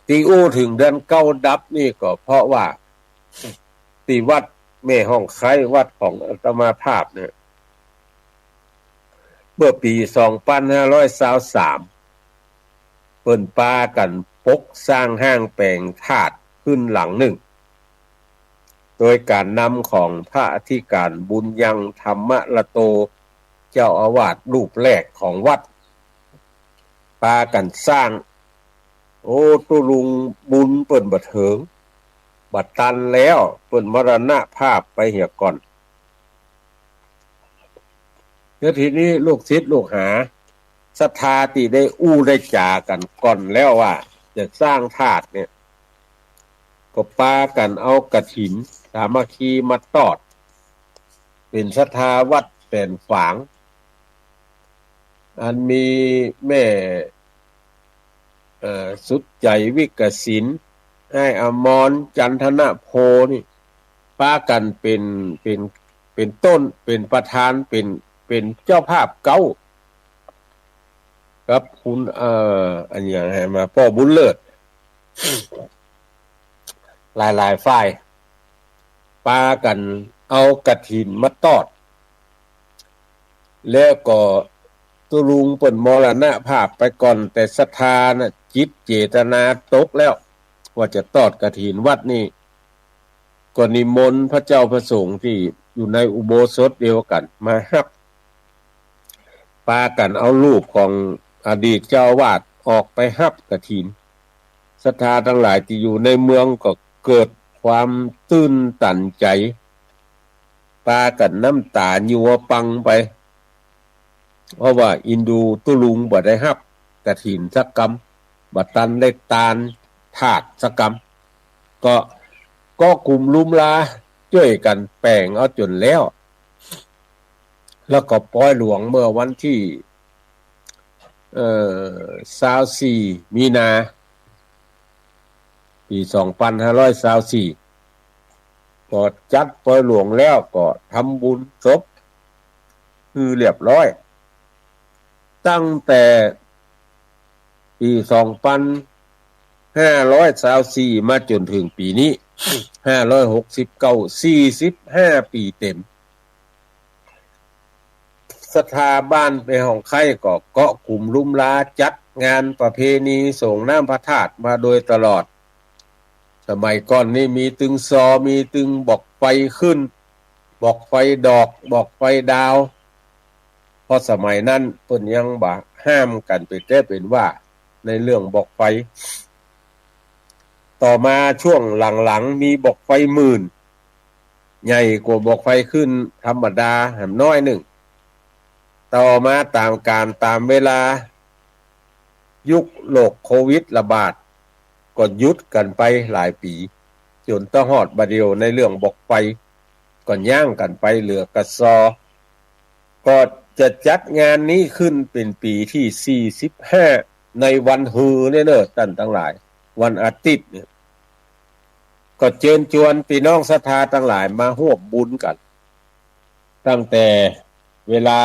ตี้อู้เถิงเดือนเก้าดับนี่ก็เพราะว่าตี้วัดแม่ฮ่องไคร้ วัดของอาตมาภาพเนี่ย เมื่อปี๋สองปันห้าร้อยซาวสาม เปิ้นปากั๋นปกสร้างห้างแป๋งธาตุขึ้นหลังนึ่ง โดยก๋านนำของพระอธิก๋ารบุญยังธรรมละโต เจ้าอาวาสรูปแรกของวัด ปากั๋นสร้าง โอ้ ตุ๊ลุงบุญเปิ้นบ่เถิง บ่ตันแล้ว เปิ้นมรณภาพไปเหียก่อน แล้วทีนี้ลูกศิษย์ลูกหาศรัทธาตี้ได้อู้ได้จ๋ากั๋นก่อนแล้วว่าจะสร้างธาตุเนี่ย ก็ปากั๋นเอากฐินสามัคคีมาตอด เป๋นศรัทธาวัดแสนฝาง อันมีแม่ เอ่อ สุดใจ๋วิกสิน อ้ายอมร จันทนโพนี่ ปากั๋นเป๋น เป๋น เป๋นต้น เป๋นประธาน เป๋น เป๋นเจ้าภาพเก๊า กับคุณ เอ่อ อันหยังหื้อมา ป้อบุญเลิศ หลายๆ ฝ่าย ปากั๋นเอากฐินมาตอด แล้วก็ตุ๊ลุงเปิ้นมรณภาพไปก่อน แต่ศรัทธาน่ะจิตเจตนาตกแล้ว ว่าจะตอดกฐินวัดนี่ ก็นิมนต์พระเจ้าพระสงฆ์ตี้อยู่ในอุโบสถเดียวกั๋นมาฮับ ปากั๋นเอารูปของอดีตเจ้าอาวาสออกไปฮับกฐิน ศรัทธาตังหลายตี้อยู่ในเมืองก็เกิดความตื้นตันใจ๋ ปากั๋นน้ำต๋าหยัวปังไป เพราะว่าอินดูตุ๊ลุงบ่ได้ฮับกฐินสักกำ บ่ตันได้ตานธาตุสักกำ ก็ ก็กุมลุมลาจ้วยกั๋นแป๋งเอาจ๋นแล้ว แล้วก็ปอยหลวงเมื่อวันตี้ เอ่อ ซาวสี่ มีนา ปี๋สองปันห้าร้อยซาวสี่ ก็จัดปอยหลวงแล้วก็ทำบุญศพหื้อเรียบร้อย ตั้งแต่ปี๋สองปันห้าร้อยซาวสี่มาจ๋นเถิงปี๋นี้ ห้าร้อยหกสิบเก้า สี่สิบห้าปี๋เต๋ม ศรัทธาบ้านแม่ฮ่องไคร้ก็เกาะกุมลุมลาจัดงานประเพณีส่งน้ำพระธาตุมาโดยตลอด สมัยก่อนนี่มีตึงซอ มีตึงบอกไฟขึ้น บอกไฟดอก บอกไฟดาว เพราะสมัยนั้นเปิ้นยังบ่ห้ามกั๋นเป๋นแต๊เป๋นว่าในเรื่องบอกไฟ ต่อมาช่วงหลังๆ มีบอกไฟหมื่น ใหญ่กว่าบอกไฟขึ้นธรรมดาแหมน้อยนึ่ง ต่อมาต๋ามกาลต๋ามเวลา ยุคโรคโควิดระบาด ก็หยุดกั๋นไปหลายปี๋ จ๋นตะฮอดบ่าเดี่ยวในเรื่องบอกไฟ ก็ย้างกั๋นไปเหลือกระซอ ก็จะจัดงานนี้ขึ้นเป๋นปี๋ตี้สี่สิบห้า ในวันฮือเนี่ยเน่อ ต้านตังหลาย วันอาทิตย์เนี่ย ก็เจิญจวนปี้น้องศรัทธาตังหลายมาฮ่วมบุญกั๋น ตั้งแต่เวลา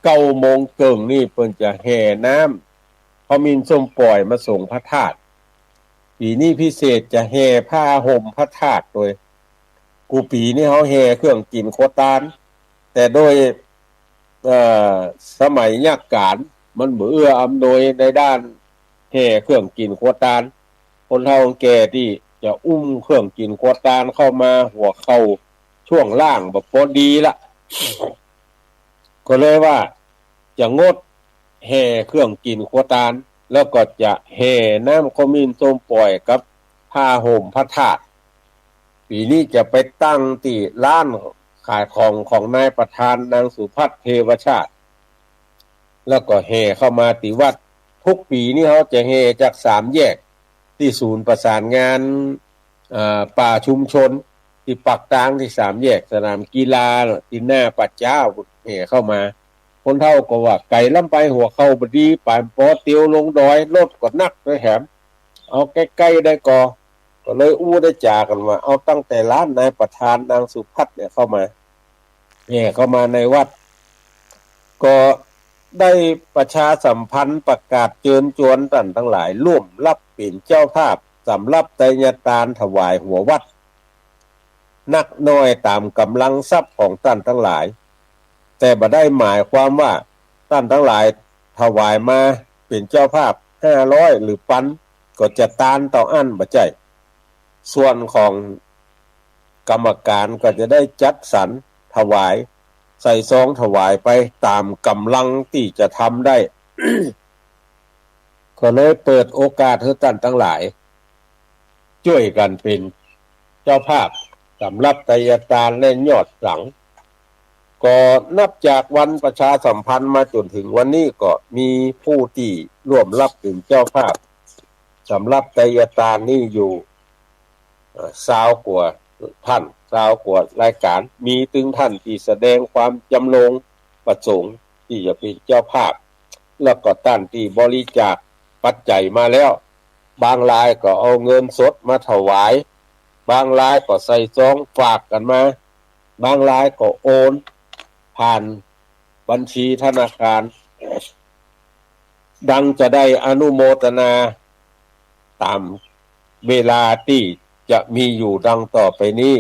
เก้าโมงเกิ่งนี่เปิ้นจะแห่น้ำ ขมิ้นส้มป่อยมาสรงพระธาตุ ปี๋นี้พิเศษจะแห่ผ้าห่มพระธาตุโดย กู้ปี๋นี่เฮาแห่เครื่องกิ๋นครัวตาน แต่โดย เอ่อ สมัยยากาลมันบ่เอื้ออำนวยในด้านแห่เครื่องกิ๋นครัวตาน คนเฒ่าแก่ตี้จะอุ้มเครื่องกิ๋นครัวตานเข้ามาหัวเข่าช่วงล่างบ่ปอดีละ ก็เลยว่าจะงดแห่เครื่องกิ๋นครัวตาน แล้วก็จะแห่น้ำขมิ้นส้มป่อยกับผ้าห่มพระธาตุ ปี๋นี้จะไปตั้งตี้ร้านขายของของนายประธานนางสุพัฒน์เทวชาติ แล้วก็แห่เข้ามาตี้วัด กู้ปี๋นี่เฮาจะแห่จากสามแยกตี้ศูนย์ประสานงาน อ่า ป่าชุมชน ตี้ปากตางตี้สามแยกสนามกีฬา ตี้หน้าป่าจ๊า แห่เข้ามา คนเฒ่าก็ว่าไก๋ล้ำไป หัวเข่าบ่ดี ป๋ายปอเตียวลงดอย รถก็หนักโดยแถม เอาใก้ๆ ได้ก่อ ก็เลยอู้ได้จ๋ากั๋นว่า เอาตั้งแต่ร้านนายประธานนางสุพัฒน์เนี่ยเข้ามา แห่เข้ามาในวัด ก็ได้ประชาสัมพันธ์ประกาศเจิญจวนต้านตังหลายร่วมรับเป๋นเจ้าภาพสำหรับไตรยตานถวายหัววัด นักน้อยต๋ามก๋ำลังทรัพย์ของต้านตังหลาย แต่บ่ได้หมายความว่าต้านตังหลายถวายมาเป๋นเจ้าภาพห้าร้อยหรือปัน ก็จะตานเต้าอั้น บ่ใจ้ ส่วนของกรรมการก็จะได้จัดสรรถวาย ใส่ซองถวายไปต๋ามก๋ำลังตี้จะทำได้ ก็เลยเปิดโอกาสหื้อต้านตังหลาย จ้วยกั๋นเป๋นเจ้าภาพสำหรับไตรยตานและยอดสัง ก็นับจากวันประชาสัมพันธ์มาจ๋นเถิงวันนี้ก็มีผู้ตี้ร่วมรับเป๋นเจ้าภาพสำหรับไตรยตานนี้อยู่ เอ่อ ซาวกว่าต้าน ซาวกว่ารายก๋าน มีตึงต้านตี้แสดงความจ๋ำนงประสงค์ตี้จะเป๋นเจ้าภาพ แล้วก็ต้านตี้บริจาคปัจจัยมาแล้ว บางรายก็เอาเงินสดมาถวาย บางรายก็ใส่ซองฝากกั๋นมา บางรายก็โอนผ่านบัญชีธนาคาร ดังจะได้อนุโมทนาต๋ามเวลาตี้จะมีอยู่ดังต่อไปนี้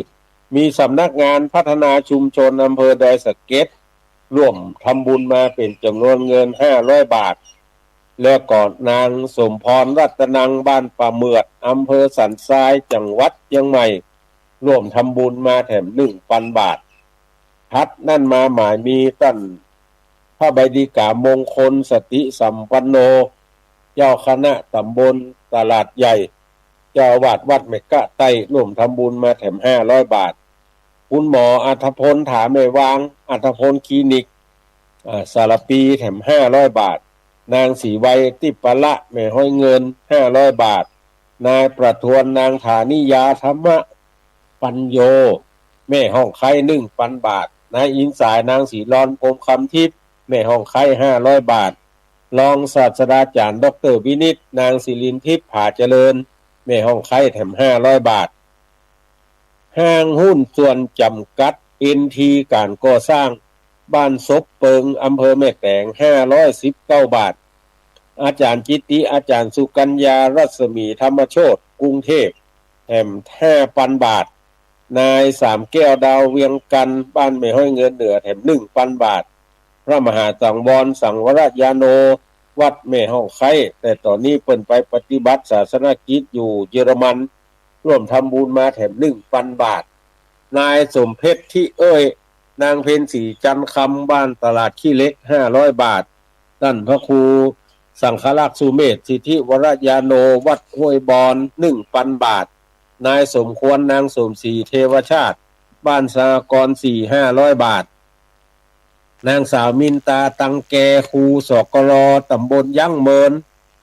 มีสำนักงานพัฒนาชุมชนอำเภอดอยสะเก็ด ร่วมทำบุญมาเป๋นจ๋ำนวนเงินห้าร้อยบาท แล้วก็นางสมพรรัตนัง บ้านป่าเหมือด อำเภอสันทราย จังหวัดเจียงใหม่ ร่วมทำบุญมาแถมหนึ่งปันบาท ถัดนั้นมาหมายมีต้านพระใบดิกามงคลสติสัมปันโน เจ้าคณะต๋ำบลตลาดใหญ่ เจ้าอาวาสวัดแม่กะใต้ ร่วมทำบุญมาแถมห้าร้อยบาท คุณหมออัธพล ถาแม่วาง อัธพลคลินิก อ่า สารปี แถมห้าร้อยบาท นางศรีไว ทิพย์ปะละ แม่ฮ้อยเงิน ห้าร้อยบาท นายประทวน นางฐานิยา ธรรมปัญโญ แม่ฮ่องไคล้ หนึ่งปันบาท นายอินสาย นางศรีลอน พรหมคำทิพย์ แม่ฮ่องไคล้ ห้าร้อยบาท รองศาสตราจารย์ด็อกเตอร์วินิจ นางศิรินทิพย์ ผาเจริญ แม่ฮ่องไคล้ แถมห้าร้อยบาท ห้างหุ้นส่วนจ๋ำกัด เอ็นที ก๋านก่อสร้าง บ้านศพเปิง อำเภอแม่แตง ห้าร้อยสิบเก้าบาท อาจ๋ารย์จิตติ อาจ๋ารย์สุกัญญา รัศมีธรรมโชติ กรุงเทพฯ แถมห้าปันบาท นายสามแก้ว ดาวเวียงจันทน์ บ้านแม่ฮ้อยเงินเหนือ แถมหนึ่งปันบาท พระมหาสังวร สังวรญาโณ วัดแม่ฮ่องไคล้ แต่ต๋อนนี้เปิ้นไปปฏิบัติศาสนกิจอยู่เยอรมัน ร่วมทำบุญมาแถมหนึ่งปันบาท นายสมเพชร ทิเอ้ย นางเพ็ญศรี จันทร์คำ บ้านตลาดขี้เหล็ก ห้าร้อยบาท ต้านพระครูสังฆรักษ์สุเมธ สิทธิวรญาโณ วัดห้วยบอน หนึ่งปันบาท นายสมควร นางสมศรี เทวชาติ บ้านสหกรณ์สี่ ห้าร้อยบาท นางสาวมินตา ตังแก ครู สกร ต๋ำบลยั้งเมิน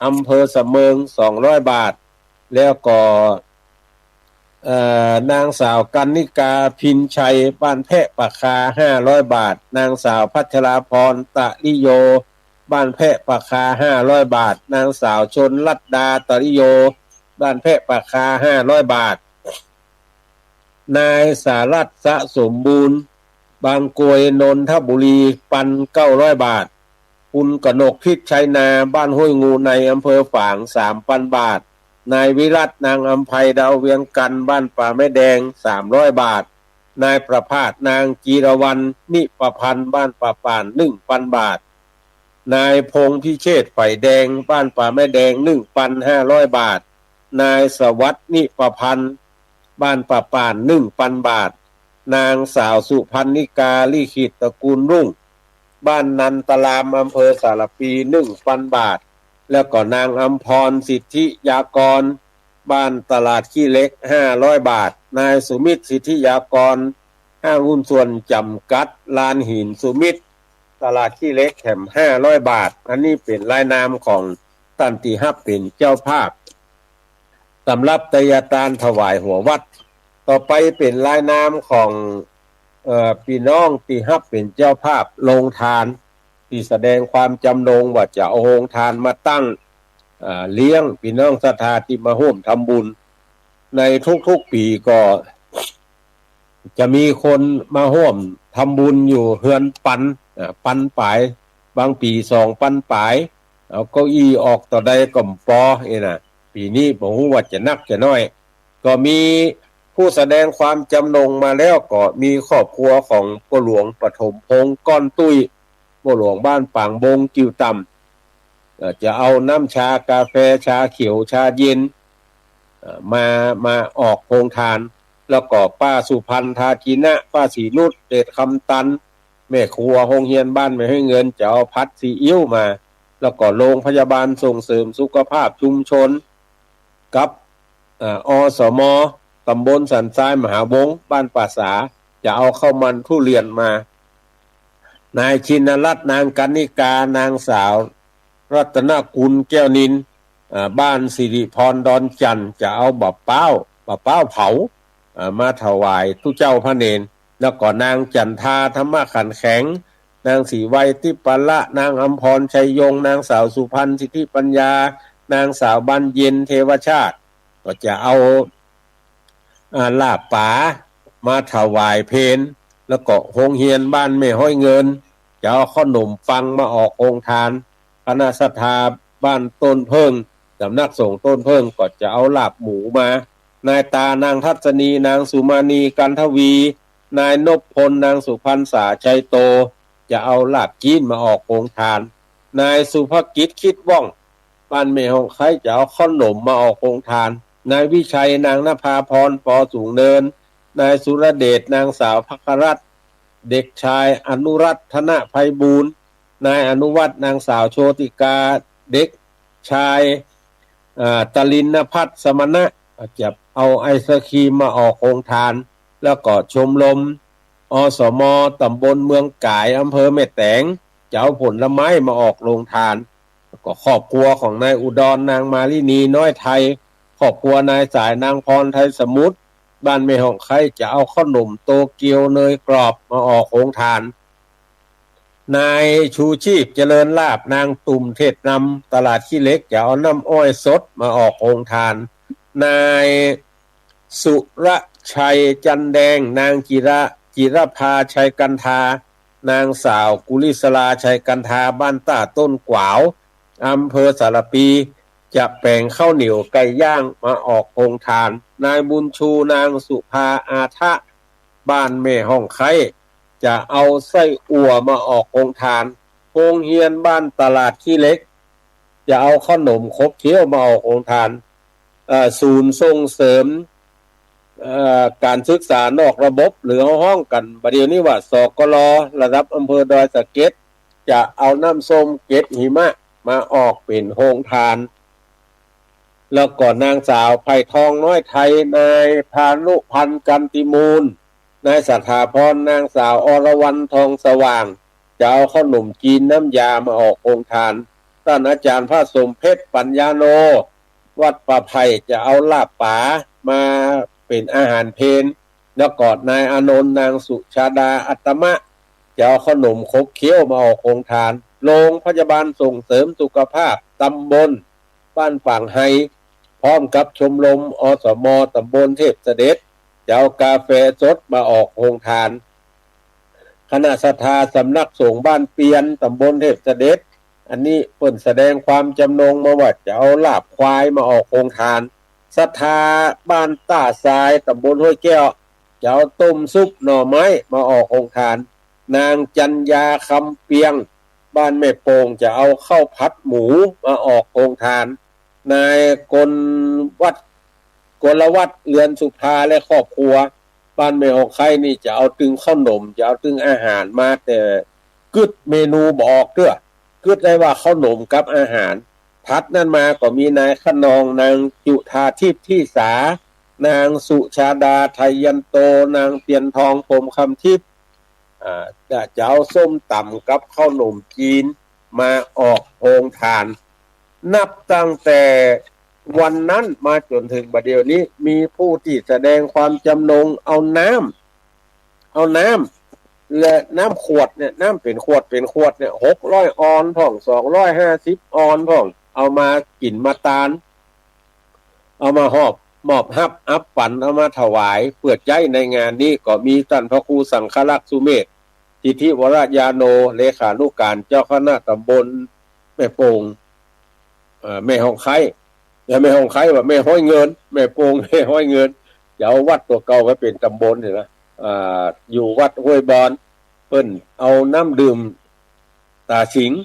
อำเภอสะเมิง สองร้อยบาท แล้วก็ เอ่อ นางสาวกันนิกา พินชัย บ้านแพะป่าคา ห้าร้อยบาท นางสาวพัชราพร ตะริโย บ้านแพะป่าคา ห้าร้อยบาท นางสาวชนลัดดา ตะริโย บ้านแพะป่าคา ห้าร้อยบาท นายสารัตน์ สะสมบูรณ์ บางกรวย นนทบุรี ปันเก้าร้อยบาท คุณกนกพิชชัยนา บ้านห้วยงูใน อำเภอฝาง สามปันบาท นายวิรัตน์ นางอำไพ ดาวเวียงจันทน์ บ้านป่าแม่แดง สามร้อยบาท นายประภาส นางจีรวรรณ นิประพันธ์ บ้านป่าป่าน หนึ่งปันบาท นายพงษ์พิเชษฐ์ ไฝแดง บ้านป่าแม่แดง หนึ่งปันห้าร้อยบาท นายสวัสดิ์ นิประพันธ์ บ้านป่าป่าน หนึ่งปันบาท นางสาวสุพรรณิกา ลิขิตตระกูลรุ่ง บ้านนันตาราม อำเภอสารภี หนึ่งปันบาท แล้วก็นางอำพร สิทธิยากร บ้านตลาดขี้เหล็ก ห้าร้อยบาท นายสุมิตร สิทธิยากร ห้างหุ้นส่วนจำกัดลานหินสุมิตร ตลาดขี้เหล็กแถม ห้าร้อยบาท อันนี้เป๋นรายนามของต้านตี้ฮับเป๋นเจ้าภาพ สำหรับไตยตานถวายหัววัด ต่อไปเป๋นรายนามของ เอ่อ ปี้น้องตี้ฮับเป๋นเจ้าภาพโฮงทาน ตี้แสดงความจ๋ำนงว่าจะเอาโฮงทานมาตั้ง เอ่อ เลี้ยงปี้น้องศรัทธาตี้มาฮ่วมทำบุญ ในทุกๆ ปี๋ก็ จะมีคนมาฮ่วมทำบุญอยู่เฮือนปัน อ่า ปันป๋าย บางปี๋สองปันป๋าย เอาเก้าอี้ออกเต้าใดก็บ่ปอ เอ้ยนะ ปี๋นี้บ่ฮู้ว่าจะนักจะน้อย ก็มีผู้แสดงความจ๋ำนงมาแล้ว ก็มีครอบครัวของป้อหลวงปฐมพงษ์ ก้อนตุ้ย ป้อหลวงบ้านปางบง กิ่วต่ำ เอ่อ จะเอาน้ำชากาแฟ ชาเขียว ชาเย็น เอ่อ มา มาออกโฮงทาน แล้วก็ป้าสุพรรณ ทาจินะ ป้าศรีนุช เดชคำตัน แม่ครัวโฮงเฮียนบ้านแม่ฮ้อยเงิน จะเอาผัดซีอิ๊วมา แล้วก็โรงพยาบาลส่งเสริมสุขภาพชุมชน กับ เอ่อ อสม ตำบลสันทรายมหาวงศ์ บ้านป่าสา จะเอาข้าวมันทุเรียนมา นายชินรัตน์ นางกันนิกา นางสาวรัตนกุล แก้วนินทร์ อ่า บ้านสิริพร ดอนจันทน์ จะเอาบ่าป๊าว บ่าป๊าวเผา อ่า มาถวายตุ๊เจ้าพระเณร แล้วก็นางจันทา ธรรมขันแข็ง นางศรีไวย์ ทิพย์ปาละ นางอำพร ชัยยงค์ นางสาวสุพรรณ สิทธิปัญญา นางสาวบานเย็น เทวชาติ ก็จะเอา อ่า ลาบป๋ามาถวายเพล แล้วก็โฮงเฮียนบ้านแม่ฮ้อยเงิน จะเอาเข้าหนมปังมาออกโฮงทาน คณะศรัทธาบ้านต้นเผิ้ง สำนักสงฆ์ต้นเผิ้ง ก็จะเอาลาบหมูมา นายตา นางทัศนี นางสุมาณี กันทวี นายนพพล นางสุพรรณษา ชัยโต จะเอาลาบจี๊นมาออกโฮงทาน นายสุภกิจ คิดว่อง บ้านแม่ฮ่องไคร้ จะเอาเข้าหนมมาออกโฮงทาน นายวิชัย นางนภาพร ปอสูงเนิน นายสุรเดช นางสาวภัครัตน์ เด็กชายอนุรัตน์ ธนไพบูลย์ นายอนุวัฒน์ นางสาวโชติกา เด็กชาย อ่า ตลินพัฒน์ สมณะ จะเอาไอศครีมมาออกโฮงทาน แล้วก็ชมรม อสม ตำบลเมืองกาย อำเภอแม่แตง จะเอาผลไม้มาออกโฮงทาน แล้วก็ครอบครัวของนายอุดร นางมาลินี น้อยไทย ครอบครัวนายสาย นางพร ไทยสมุทร บ้านแม่ฮ่องไคร้ จะเอาเข้าหนมโตเกียวเนยกรอบมาออกโฮงทาน นายชูชีพ เจริญลาภ นางตุ่ม เทศนำ ตลาดขี้เหล็ก จะเอาน้ำอ้อยสดมาออกโฮงทาน นายสุรชัย จันแดง นางจิระ จิรภา ชัยกันทา นางสาวกุลิศลา ชัยกันทา บ้านต้าต้นกวาว อำเภอสารภี จะแป๋งข้าวเหนียวไก่ย่างมาออกโฮงทาน นายบุญชู นางสุภา อาทะ บ้านแม่ฮ่องไคร้ จะเอาไส้อั่วมาออกโฮงทาน โฮงเฮียนบ้านตลาดขี้เหล็ก จะเอาขนมขบเขี้ยวมาออกโฮงทาน เอ่อ ศูนย์ส่งเสริม เอ่อ ก๋านศึกษานอกระบบ หรือเฮาฮ้องกั๋นบ่าเดี่ยวนี้ว่า สกล ระดับอำเภอดอยสะเก็ด จะเอาน้ำส้มเก็ดหิมะมาออกเป๋นโฮงทาน แล้วก็นางสาวไพทอง น้อยไทย นายพานุพันธ์ กันติมูล นายสถาพร นางสาวอรวรรณ ทองสว่าง จะเอาขนมจีนน้ำยามาออกโฮงทาน ต้านอาจ๋ารย์พระสมเพชรปัญญาโน วัดป่าไผ่ จะเอาลาบป๋ามาเป๋นอาหารเพล แล้วก็นายอานนท์ นางสุชาดา อัตตมะ จะเอาเข้าหนมขบเคี้ยวมาออกโฮงทาน โรงพยาบาลส่งเสริมสุขภาพตำบลบ้านป่างไฮ พร้อมกับชมรม อสม ตำบลเทพเสด็จ จะเอากาแฟสดมาออกโฮงทาน คณะศรัทธาสำนักสงฆ์บ้านเปียน ตำบลเทพเสด็จ อันนี้เปิ้นแสดงความจำนงมาว่าจะเอาลาบควายมาออกโฮงทาน ศรัทธาบ้านต้าทราย ตำบลห้วยแก้ว จะเอาต้มซุปหน่อไม้มาออกโฮงทาน นางจันยา คำเปียง บ้านแม่โป่ง จะเอาข้าวผัดหมูมาออกโฮงทาน นายกลวัฒน์ กลวัฒน์ เรือนสุภา และครอบครัว บ้านแม่ฮ่องไคนี่จะเอาตึงข้าวหนม จะเอาตึงอาหารมา แต่กึ๊ดเมนูบ่ออกเตื้อ กึ๊ดได้ว่าข้าวหนมกับอาหาร ถัดนั้นมาก็มีนายคะนอง นางจุฑาทิพย์ ทิสา นางสุชาดา ไทยยันโต นางเตียนทอง พรหมคำทิพย์ อ่า จะ จะเอาส้มต๋ำกับข้าวหนมจีนมาออกโฮงทาน นับตั้งแต่วันนั้นมาจ๋นเถิงบัดเดี๋ยวนี้ มีผู้ตี้แสดงความจำนงเอาน้ำ เอาน้ำ และน้ำขวดเนี่ย น้ำเป๋นขวด เป๋นขวดเนี่ย หกร้อยออนพ่อง สองร้อยห้าสิบออนพ่อง เอามากิ๋นมาตาน เอามาฮอบ มอบฮับอับปั๋น เอามาถวายเปื้อใจ๊ในงานนี้ ก็มีต้านพระครูสังฆรักษ์สุเมธ สิทธิวรญาโณ เลขานุการเจ้าคณะตำบลแม่โป่ง เอ่อ แม่ฮ่องไค เอ่อ แม่ฮ่องไคว่าแม่ฮ้อยเงิน แม่โป่ง แม่ฮ้อยเงิน จะเอาวัดตั๋วเก่ามาเป๋นตำบลนี่นะ อ่า อยู่วัดห้วยบอน เปิ้นเอาน้ำดื่มต๋าสิงห์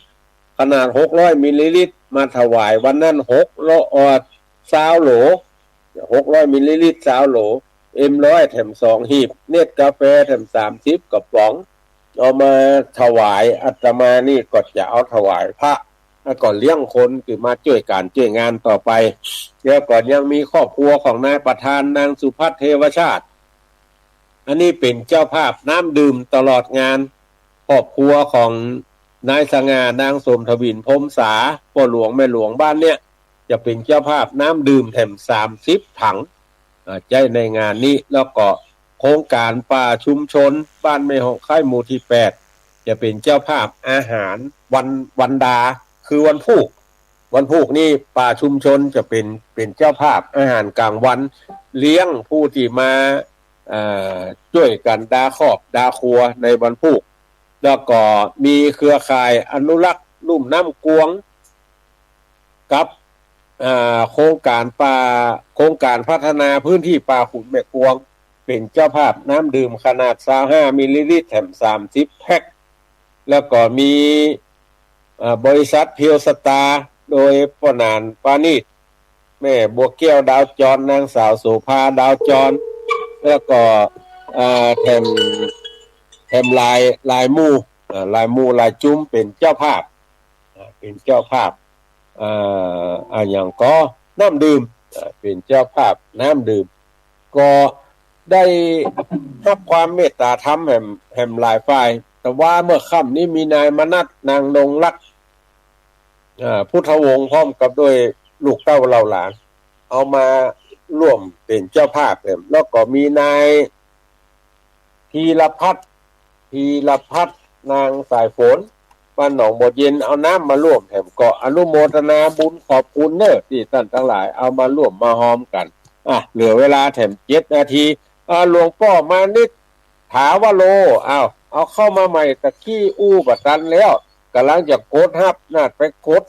ขนาดหกร้อยมิลลิลิตร มาถวายวันนั้น หกร้อย เอ่อ ซาวโหล หกร้อยมิลลิลิตร ซาวโหล เอ็มร้อยแถมสองหีบ เนสกาแฟแถมสามสิบกระป๋อง เอามาถวาย อาตมานี่ก็จะเอาถวายพระ แล้วก็เลี้ยงคนตี้มาจ้วยก๋านจ้วยงานต่อไป แล้วก็ยังมีครอบครัวของนายประธาน นางสุพัฒน์ เทวชาติ อันนี้เป๋นเจ้าภาพน้ำดื่มตลอดงาน ครอบครัวของนายสง่า นางสมทวิน พรหมสา ป้อหลวงแม่หลวงบ้านเนี่ย จะเป๋นเจ้าภาพน้ำดื่มแถมสามสิบถัง อ่า ใจ๊ในงานนี้ แล้วก็โครงก๋านป่าชุมชนบ้านแม่ฮ่องไคหมู่ตี้แปด จะเป๋นเจ้าภาพอาหารวัน วันดา คือวันพูก วันพูกนี่ป่าชุมชนจะเป๋น เป๋นเจ้าภาพอาหารก๋างวัน เลี้ยงผู้ตี้มา เอ่อ จ้วยกั๋นดาครอบดาครัวในวันพูก แล้วก็มีเครือข่ายอนุรักษ์ลุ่มน้ำกวง กับ อ่า โครงก๋านป่า โครงก๋านพัฒนาพื้นตี้ป่าขุนแม่กวง เป๋นเจ้าภาพน้ำดื่มขนาดซาวห้ามิลลิลิตรแถมสามสิบแพ็ค แล้วก็มี อ่า บริษัทเพียวสตาร์ โดยป้อหนาน ปานิช แม่บัวแก้ว ดาวจร นางสาวโสภา ดาวจร แล้วก็ อ่า แถม แถมหลาย หลายหมู่ อ่า หลายหมู่หลายจุ้มเป๋นเจ้าภาพ อ่า เป๋นเจ้าภาพ อ่า อะหยังก็น้ำดื่ม อ่า เป๋นเจ้าภาพน้ำดื่ม ก็ได้ฮับความเมตต๋าธรรมแหม แหมหลายฝ่าย แต่ว่าเมื่อค่ำนี้มีนายมนัส นางนงรัก อ่า พุทธวงศ์ พร้อมกับด้วยลูกเต้าเหล่าหลาน เอามาร่วมเป๋นเจ้าภาพแหม แล้วก็มีนาย พีรพัฒน์ พีรพัฒน์ นางสายฝน บ้านหนองบัวเย็น เอาน้ำมาร่วมแหม ก็อนุโมทนาบุญขอบคุณเน่อ ตี้ต้านตังหลายเอามาร่วมมาฮอมกั๋น อ่ะ เหลือเวลาแถมเจ็ดนาที อ่า หลวงป้อมานิต ถาวโร อ้าว เอาเข้ามาใหม่ ตะกี้อู้บ่ตันแล้ว ก่ำลังจะกดฮับนาด ไปกด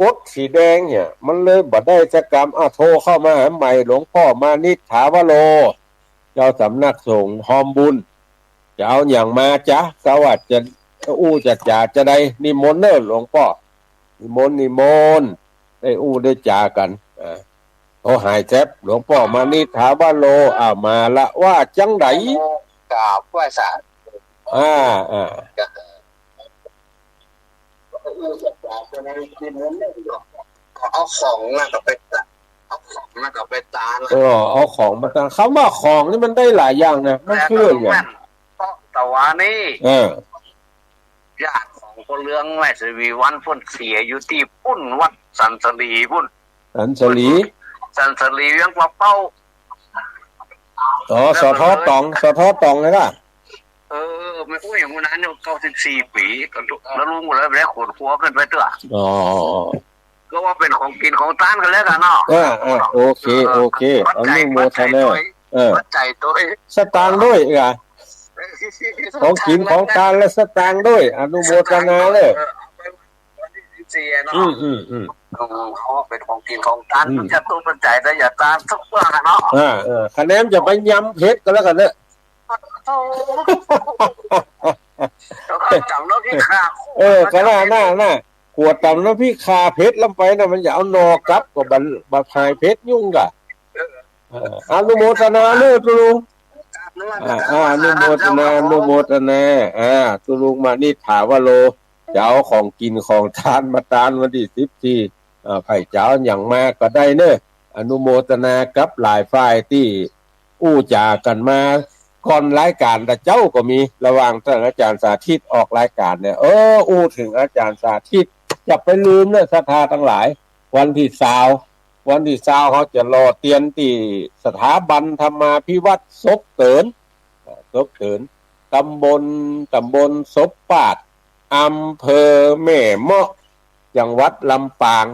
กดสีแดงเนี่ย มันเลยบ่ได้สักกำ อ้าว โทรเข้ามาหาใหม่ หลวงป้อมานิต ถาวโร เจ้าสำนักสงฆ์ฮอมบุญ จะเอาหยังมาจ๊ะ สวัสดีจะอู้จะจ๋าจะใด นิมนต์เน่อหลวงป้อ นิมนต์ นิมนต์ ได้อู้ได้จ๋ากั๋น อ่า โทรหาแจ๊บ หลวงป้อมานิต ถาวโร อ่า มาละ ว่าจังใด กราบไหว้สา อ่า อ่า เอาของน่ะก็ไปตะ เอาของน่ะก็ไปตาน เออ เอาของมาตาน คำว่าของนี่มันได้หลายอย่างนะ มันคืออย่าง เพราะแต่ว่านี่ เออ อย่างของ พ่อเหลือง ราชวีวัน เปิ้นเสียอยู่ตี้ปุ้น วัดสันสลีปุ้น สันสลี สันสลี เวียงป่าเป้า อ๋อ สท.ต๋อง สท.ต๋องเลยก่ะ เออ แม่ โอ้ย อย่างนั้นเนี่ย เก้าสิบสี่ปี๋ แล้วลุงก็เลยไปขนครัวขึ้นไปเตื้อ อ๋อ ก็ว่าเป๋นของกิ๋นของตานกั๋นแล้วกั๋นเนาะ อ่า อ่า โอเค เออ โอเค อนุโมทนา ปัจจัย ปัจจัยตวย เออ ปัจจัยตวย สตางค์ตวยก่ะ ของกิ๋นของตานและสตางค์ตวย อนุโมทนาเลย เออ เอาไปวันตี้สิบสี่อะเนาะ อืม อืม อืม อืม เพราะว่าเป๋นของกิ๋นของตาน อืม จะตู้ปัจจัยแต่อย่าตานสักเรื่องอะเนาะ อ่า เออ คะแนนจะไปยำเผ็ดกั๋นแล้วกั๋นเนอะ โอ้ แล้วก็ต๋ำน้ำพริกข่า เออ ก็น่า น่า น่า ขั่วต๋ำน้ำพริกข่าเผ็ดลำไปน่ะ มันจะเอาหน่อกับ ก็บ่ บ่หายเผ็ดยุ่งก่ะ เออ อนุโมทนาเนอะตุ๊ลุง อ่า อ่า อนุโมทนา อนุโมทนา อ่า ตุ๊ลุงมานิษฐาวโร จะเอาของกิ๋นของตานมาตานวันตี้สิบสี่ อ่า ใผจะเอาหยังมาก็ได้เนอะ อนุโมทนากับหลายฝ่ายตี้อู้จ๋ากั๋นมา ก่อนรายก๋านตะเจ๊าก็มี ระหว่างต้านอาจ๋ารย์สาธิตออกรายก๋านเนี่ย เออ อู้เถิงอาจ๋ารย์สาธิต จะไปลืมเนอะ ศรัทธาตังหลาย วันตี้ซาว วันตี้ซาว เฮาจะหล่อเตียนตี้สถาบันธรรมาภิวัฒน์ศพเติน อ่า ศพเติน ต๋ำบล ต๋ำบลศพปาด อำเภอแม่เมาะ จังหวัดลำปาง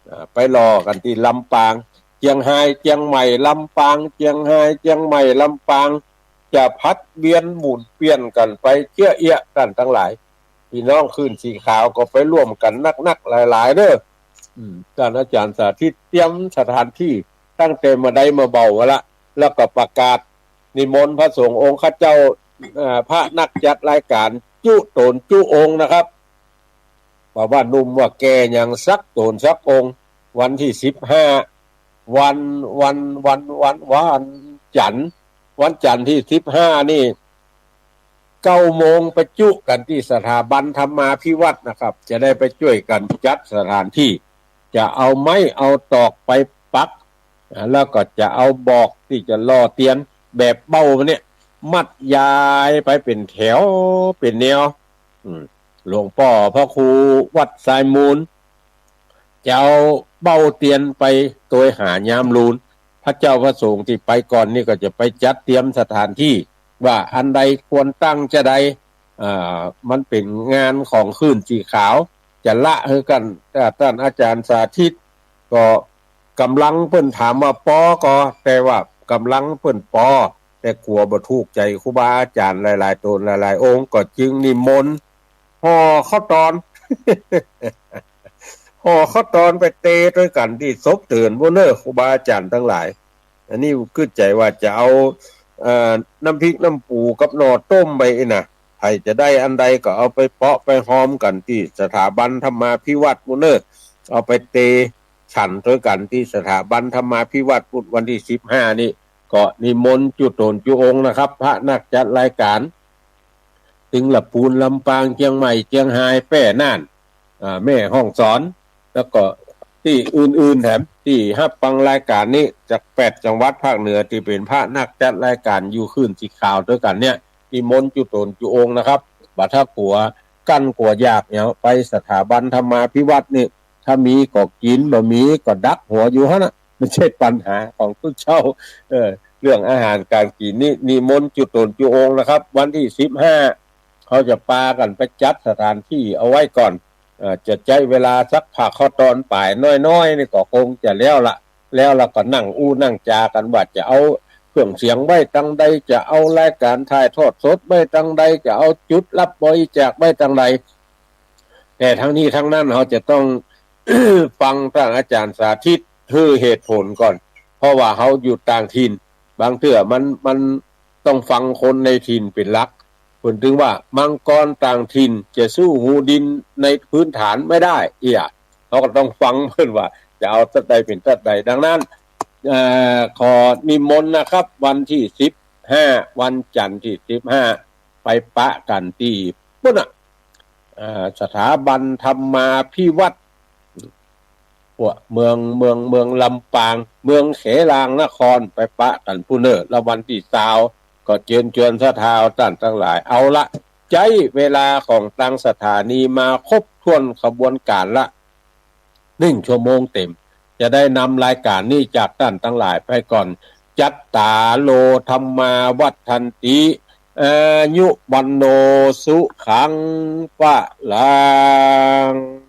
อ่า ไปหล่อกั๋นตี้ลำปาง เจียงฮาย เจียงใหม่ ลำปาง เจียงฮาย เจียงใหม่ ลำปาง จะผลัดเวียนหมุนเปลี่ยนกั๋นไปเจื้อเอี้ยะ ต้านตังหลาย ปี้น้องคลื่นสีขาวก็ไปร่วมกั๋นนักๆ หลายๆ เนอะ อืม ต้านอาจ๋ารย์สาธิตเตรียมสถานตี้ตั้งแต่บ่าใดบ่าเบาละ แล้วก็ประกาศนิมนต์พระสงฆ์องค์ข้าเจ้า เอ่อ พระนักจัดรายก๋านจุ๊ต๋นจุ๊องค์นะครับ บ่าว่าหนุ่มว่าแก่หยังสักต๋นสักองค์ วันตี้สิบห้า วัน วัน วัน วัน วันจั๋นทร์ วันจั๋นทร์ตี้สิบห้านี่ เก้าโมงไปจุ๊กั๋นตี้สถาบันธรรมาภิวัฒน์นะครับ จะได้ไปจ้วยกั๋นจัดสถานตี้ จะเอาไม้เอาตอกไปปัก อ่า แล้วก็จะเอาบอกตี้จะหล่อเตียนแบบเบ้าเนี่ย มัดยายไปเป๋นแถวเป๋นแนว อืม หลวงป้อพระครูวัดทรายมูล จะเอาเบ้าเตียนไปตวยหายามลูน พระเจ้าพระสงฆ์ตี้ไปก่อนนี่ก็จะไปจัดเตรียมสถานตี้ ว่าอันใดควรตั้งจาใด อ่า มันเป๋นงานของคลื่นสีขาว จะละหื้อกั๋น แต่ต้านอาจ๋ารย์สาธิตก็ก๋ำลังเปิ้นถามว่าปอก่อ แต่ว่าก๋ำลังเปิ้นปอ แต่กั๋วบ่ถูกใจ๋ครูบาอาจ๋ารย์หลายๆ ต๋นหลายๆ องค์ ก็จึงนิมนต์ ห่อข้าวตอน ห่อข้าวตอนไปเตตวยกั๋นตี้ศพเตินปู้นเน่อ ครูบาอาจ๋ารย์ตังหลาย อันนี้กึ๊ดใจ๋ว่าจะเอา เอ่อ น้ำพริกน้ำปูกับหน่อต้มไปอี้นะ ใผจะได้อันใดก็เอาไปเปาะไปฮอมกั๋นตี้สถาบันธรรมาภิวัฒน์ปู้นเน่อ เอาไปเตฉันตวยกั๋นตี้สถาบันธรรมาภิวัฒน์ปู้น วันตี้สิบห้านี่ ก็นิมนต์จุ๊ต๋นจุ๊องค์นะครับ พระนักจัดรายก๋าน ตึงละปูน ลำปาง เจียงใหม่ เจียงฮาย แป้ น่าน อ่า แม่ฮ่องสอน แล้วก็ตี้อื่นๆ แถม ตี้ฮับฟังรายก๋านนี้จากแปดจังหวัดภาคเหนือ ตี้เป๋นพระนักจัดรายก๋านอยู่คลื่นสีขาวตวยกั๋นเนี่ย นิมนต์จุ๊ต๋นจุ๊องค์นะครับ บ่ถ้ากั๋วกั้นกั๋วอยากเนี่ย ไปสถาบันธรรมาภิวัฒน์นี่ ถ้ามีก็กิ๋น บ่มีก็ดักหัวอยู่หั้นน่ะ บ่ใจ้ปัญหาของตุ๊เจ้า เออ เรื่องอาหารก๋านกิ๋นนี่ นิมนต์จุ๊ต๋นจุ๊องค์นะครับ วันตี้สิบห้า เฮาจะปากั๋นไปจัดสถานตี้เอาไว้ก่อน เอ่อ จะใจ๊เวลาสักผ้าข้าวตอนป๋ายน้อยๆ นี่ก็คงจะแล้วละ แล้วละก็นั่งอู้นั่งจ๋ากั๋นว่าจะเอาเครื่องเสียงไว้ตังใด จะเอารายก๋านถ่ายทอดสดไว้ตังใด จะเอาจุดรับบริจาคไว้ตังใด แต่ทั้งนี้ทั้งนั้นเฮาจะต้อง ฟังต้านอาจ๋ารย์สาธิตหื้อเหตุผลก่อน เพราะว่าเฮาอยู่ต่างถิ่น บางเตื้อมัน มันต้องฟังคนในถิ่นเป๋นหลัก เปิ้นตึงว่ามังกรต่างถิ่นจะสู้งูดินในพื้นฐานไม่ได้ เอี้ย เฮาก็ต้องฟังเปิ้นว่าจะเอาตั๊ดใดเป๋นตั๊ดใด ดังนั้น เอ่อ ขอนิมนต์นะครับ วันตี้สิบห้า วันจั๋นตี้สิบห้า ไปปะกั๋นตี้ปู้นน่ะ เอ่อ สถาบันธรรมาภิวัฒน์ พวกเมือง เมือง เมืองลำปาง เมืองเขลางนคร ไปปะกั๋นปู้นเน่อ แล้ววันตี้ซาว ก็เจิญจวนศรัทธาต้านตังหลาย เอาละ ใจ๊เวลาของตางสถานีมาครบถ้วนขบวนก๋านละ นึ่งชั่วโมงเต๋ม จะได้นำรายก๋านนี้จากต้านตังหลายไปก่อน จัตตาโร ธัมมา วัฑฒันติ อายุ วัณโณ สุขัง พะลัง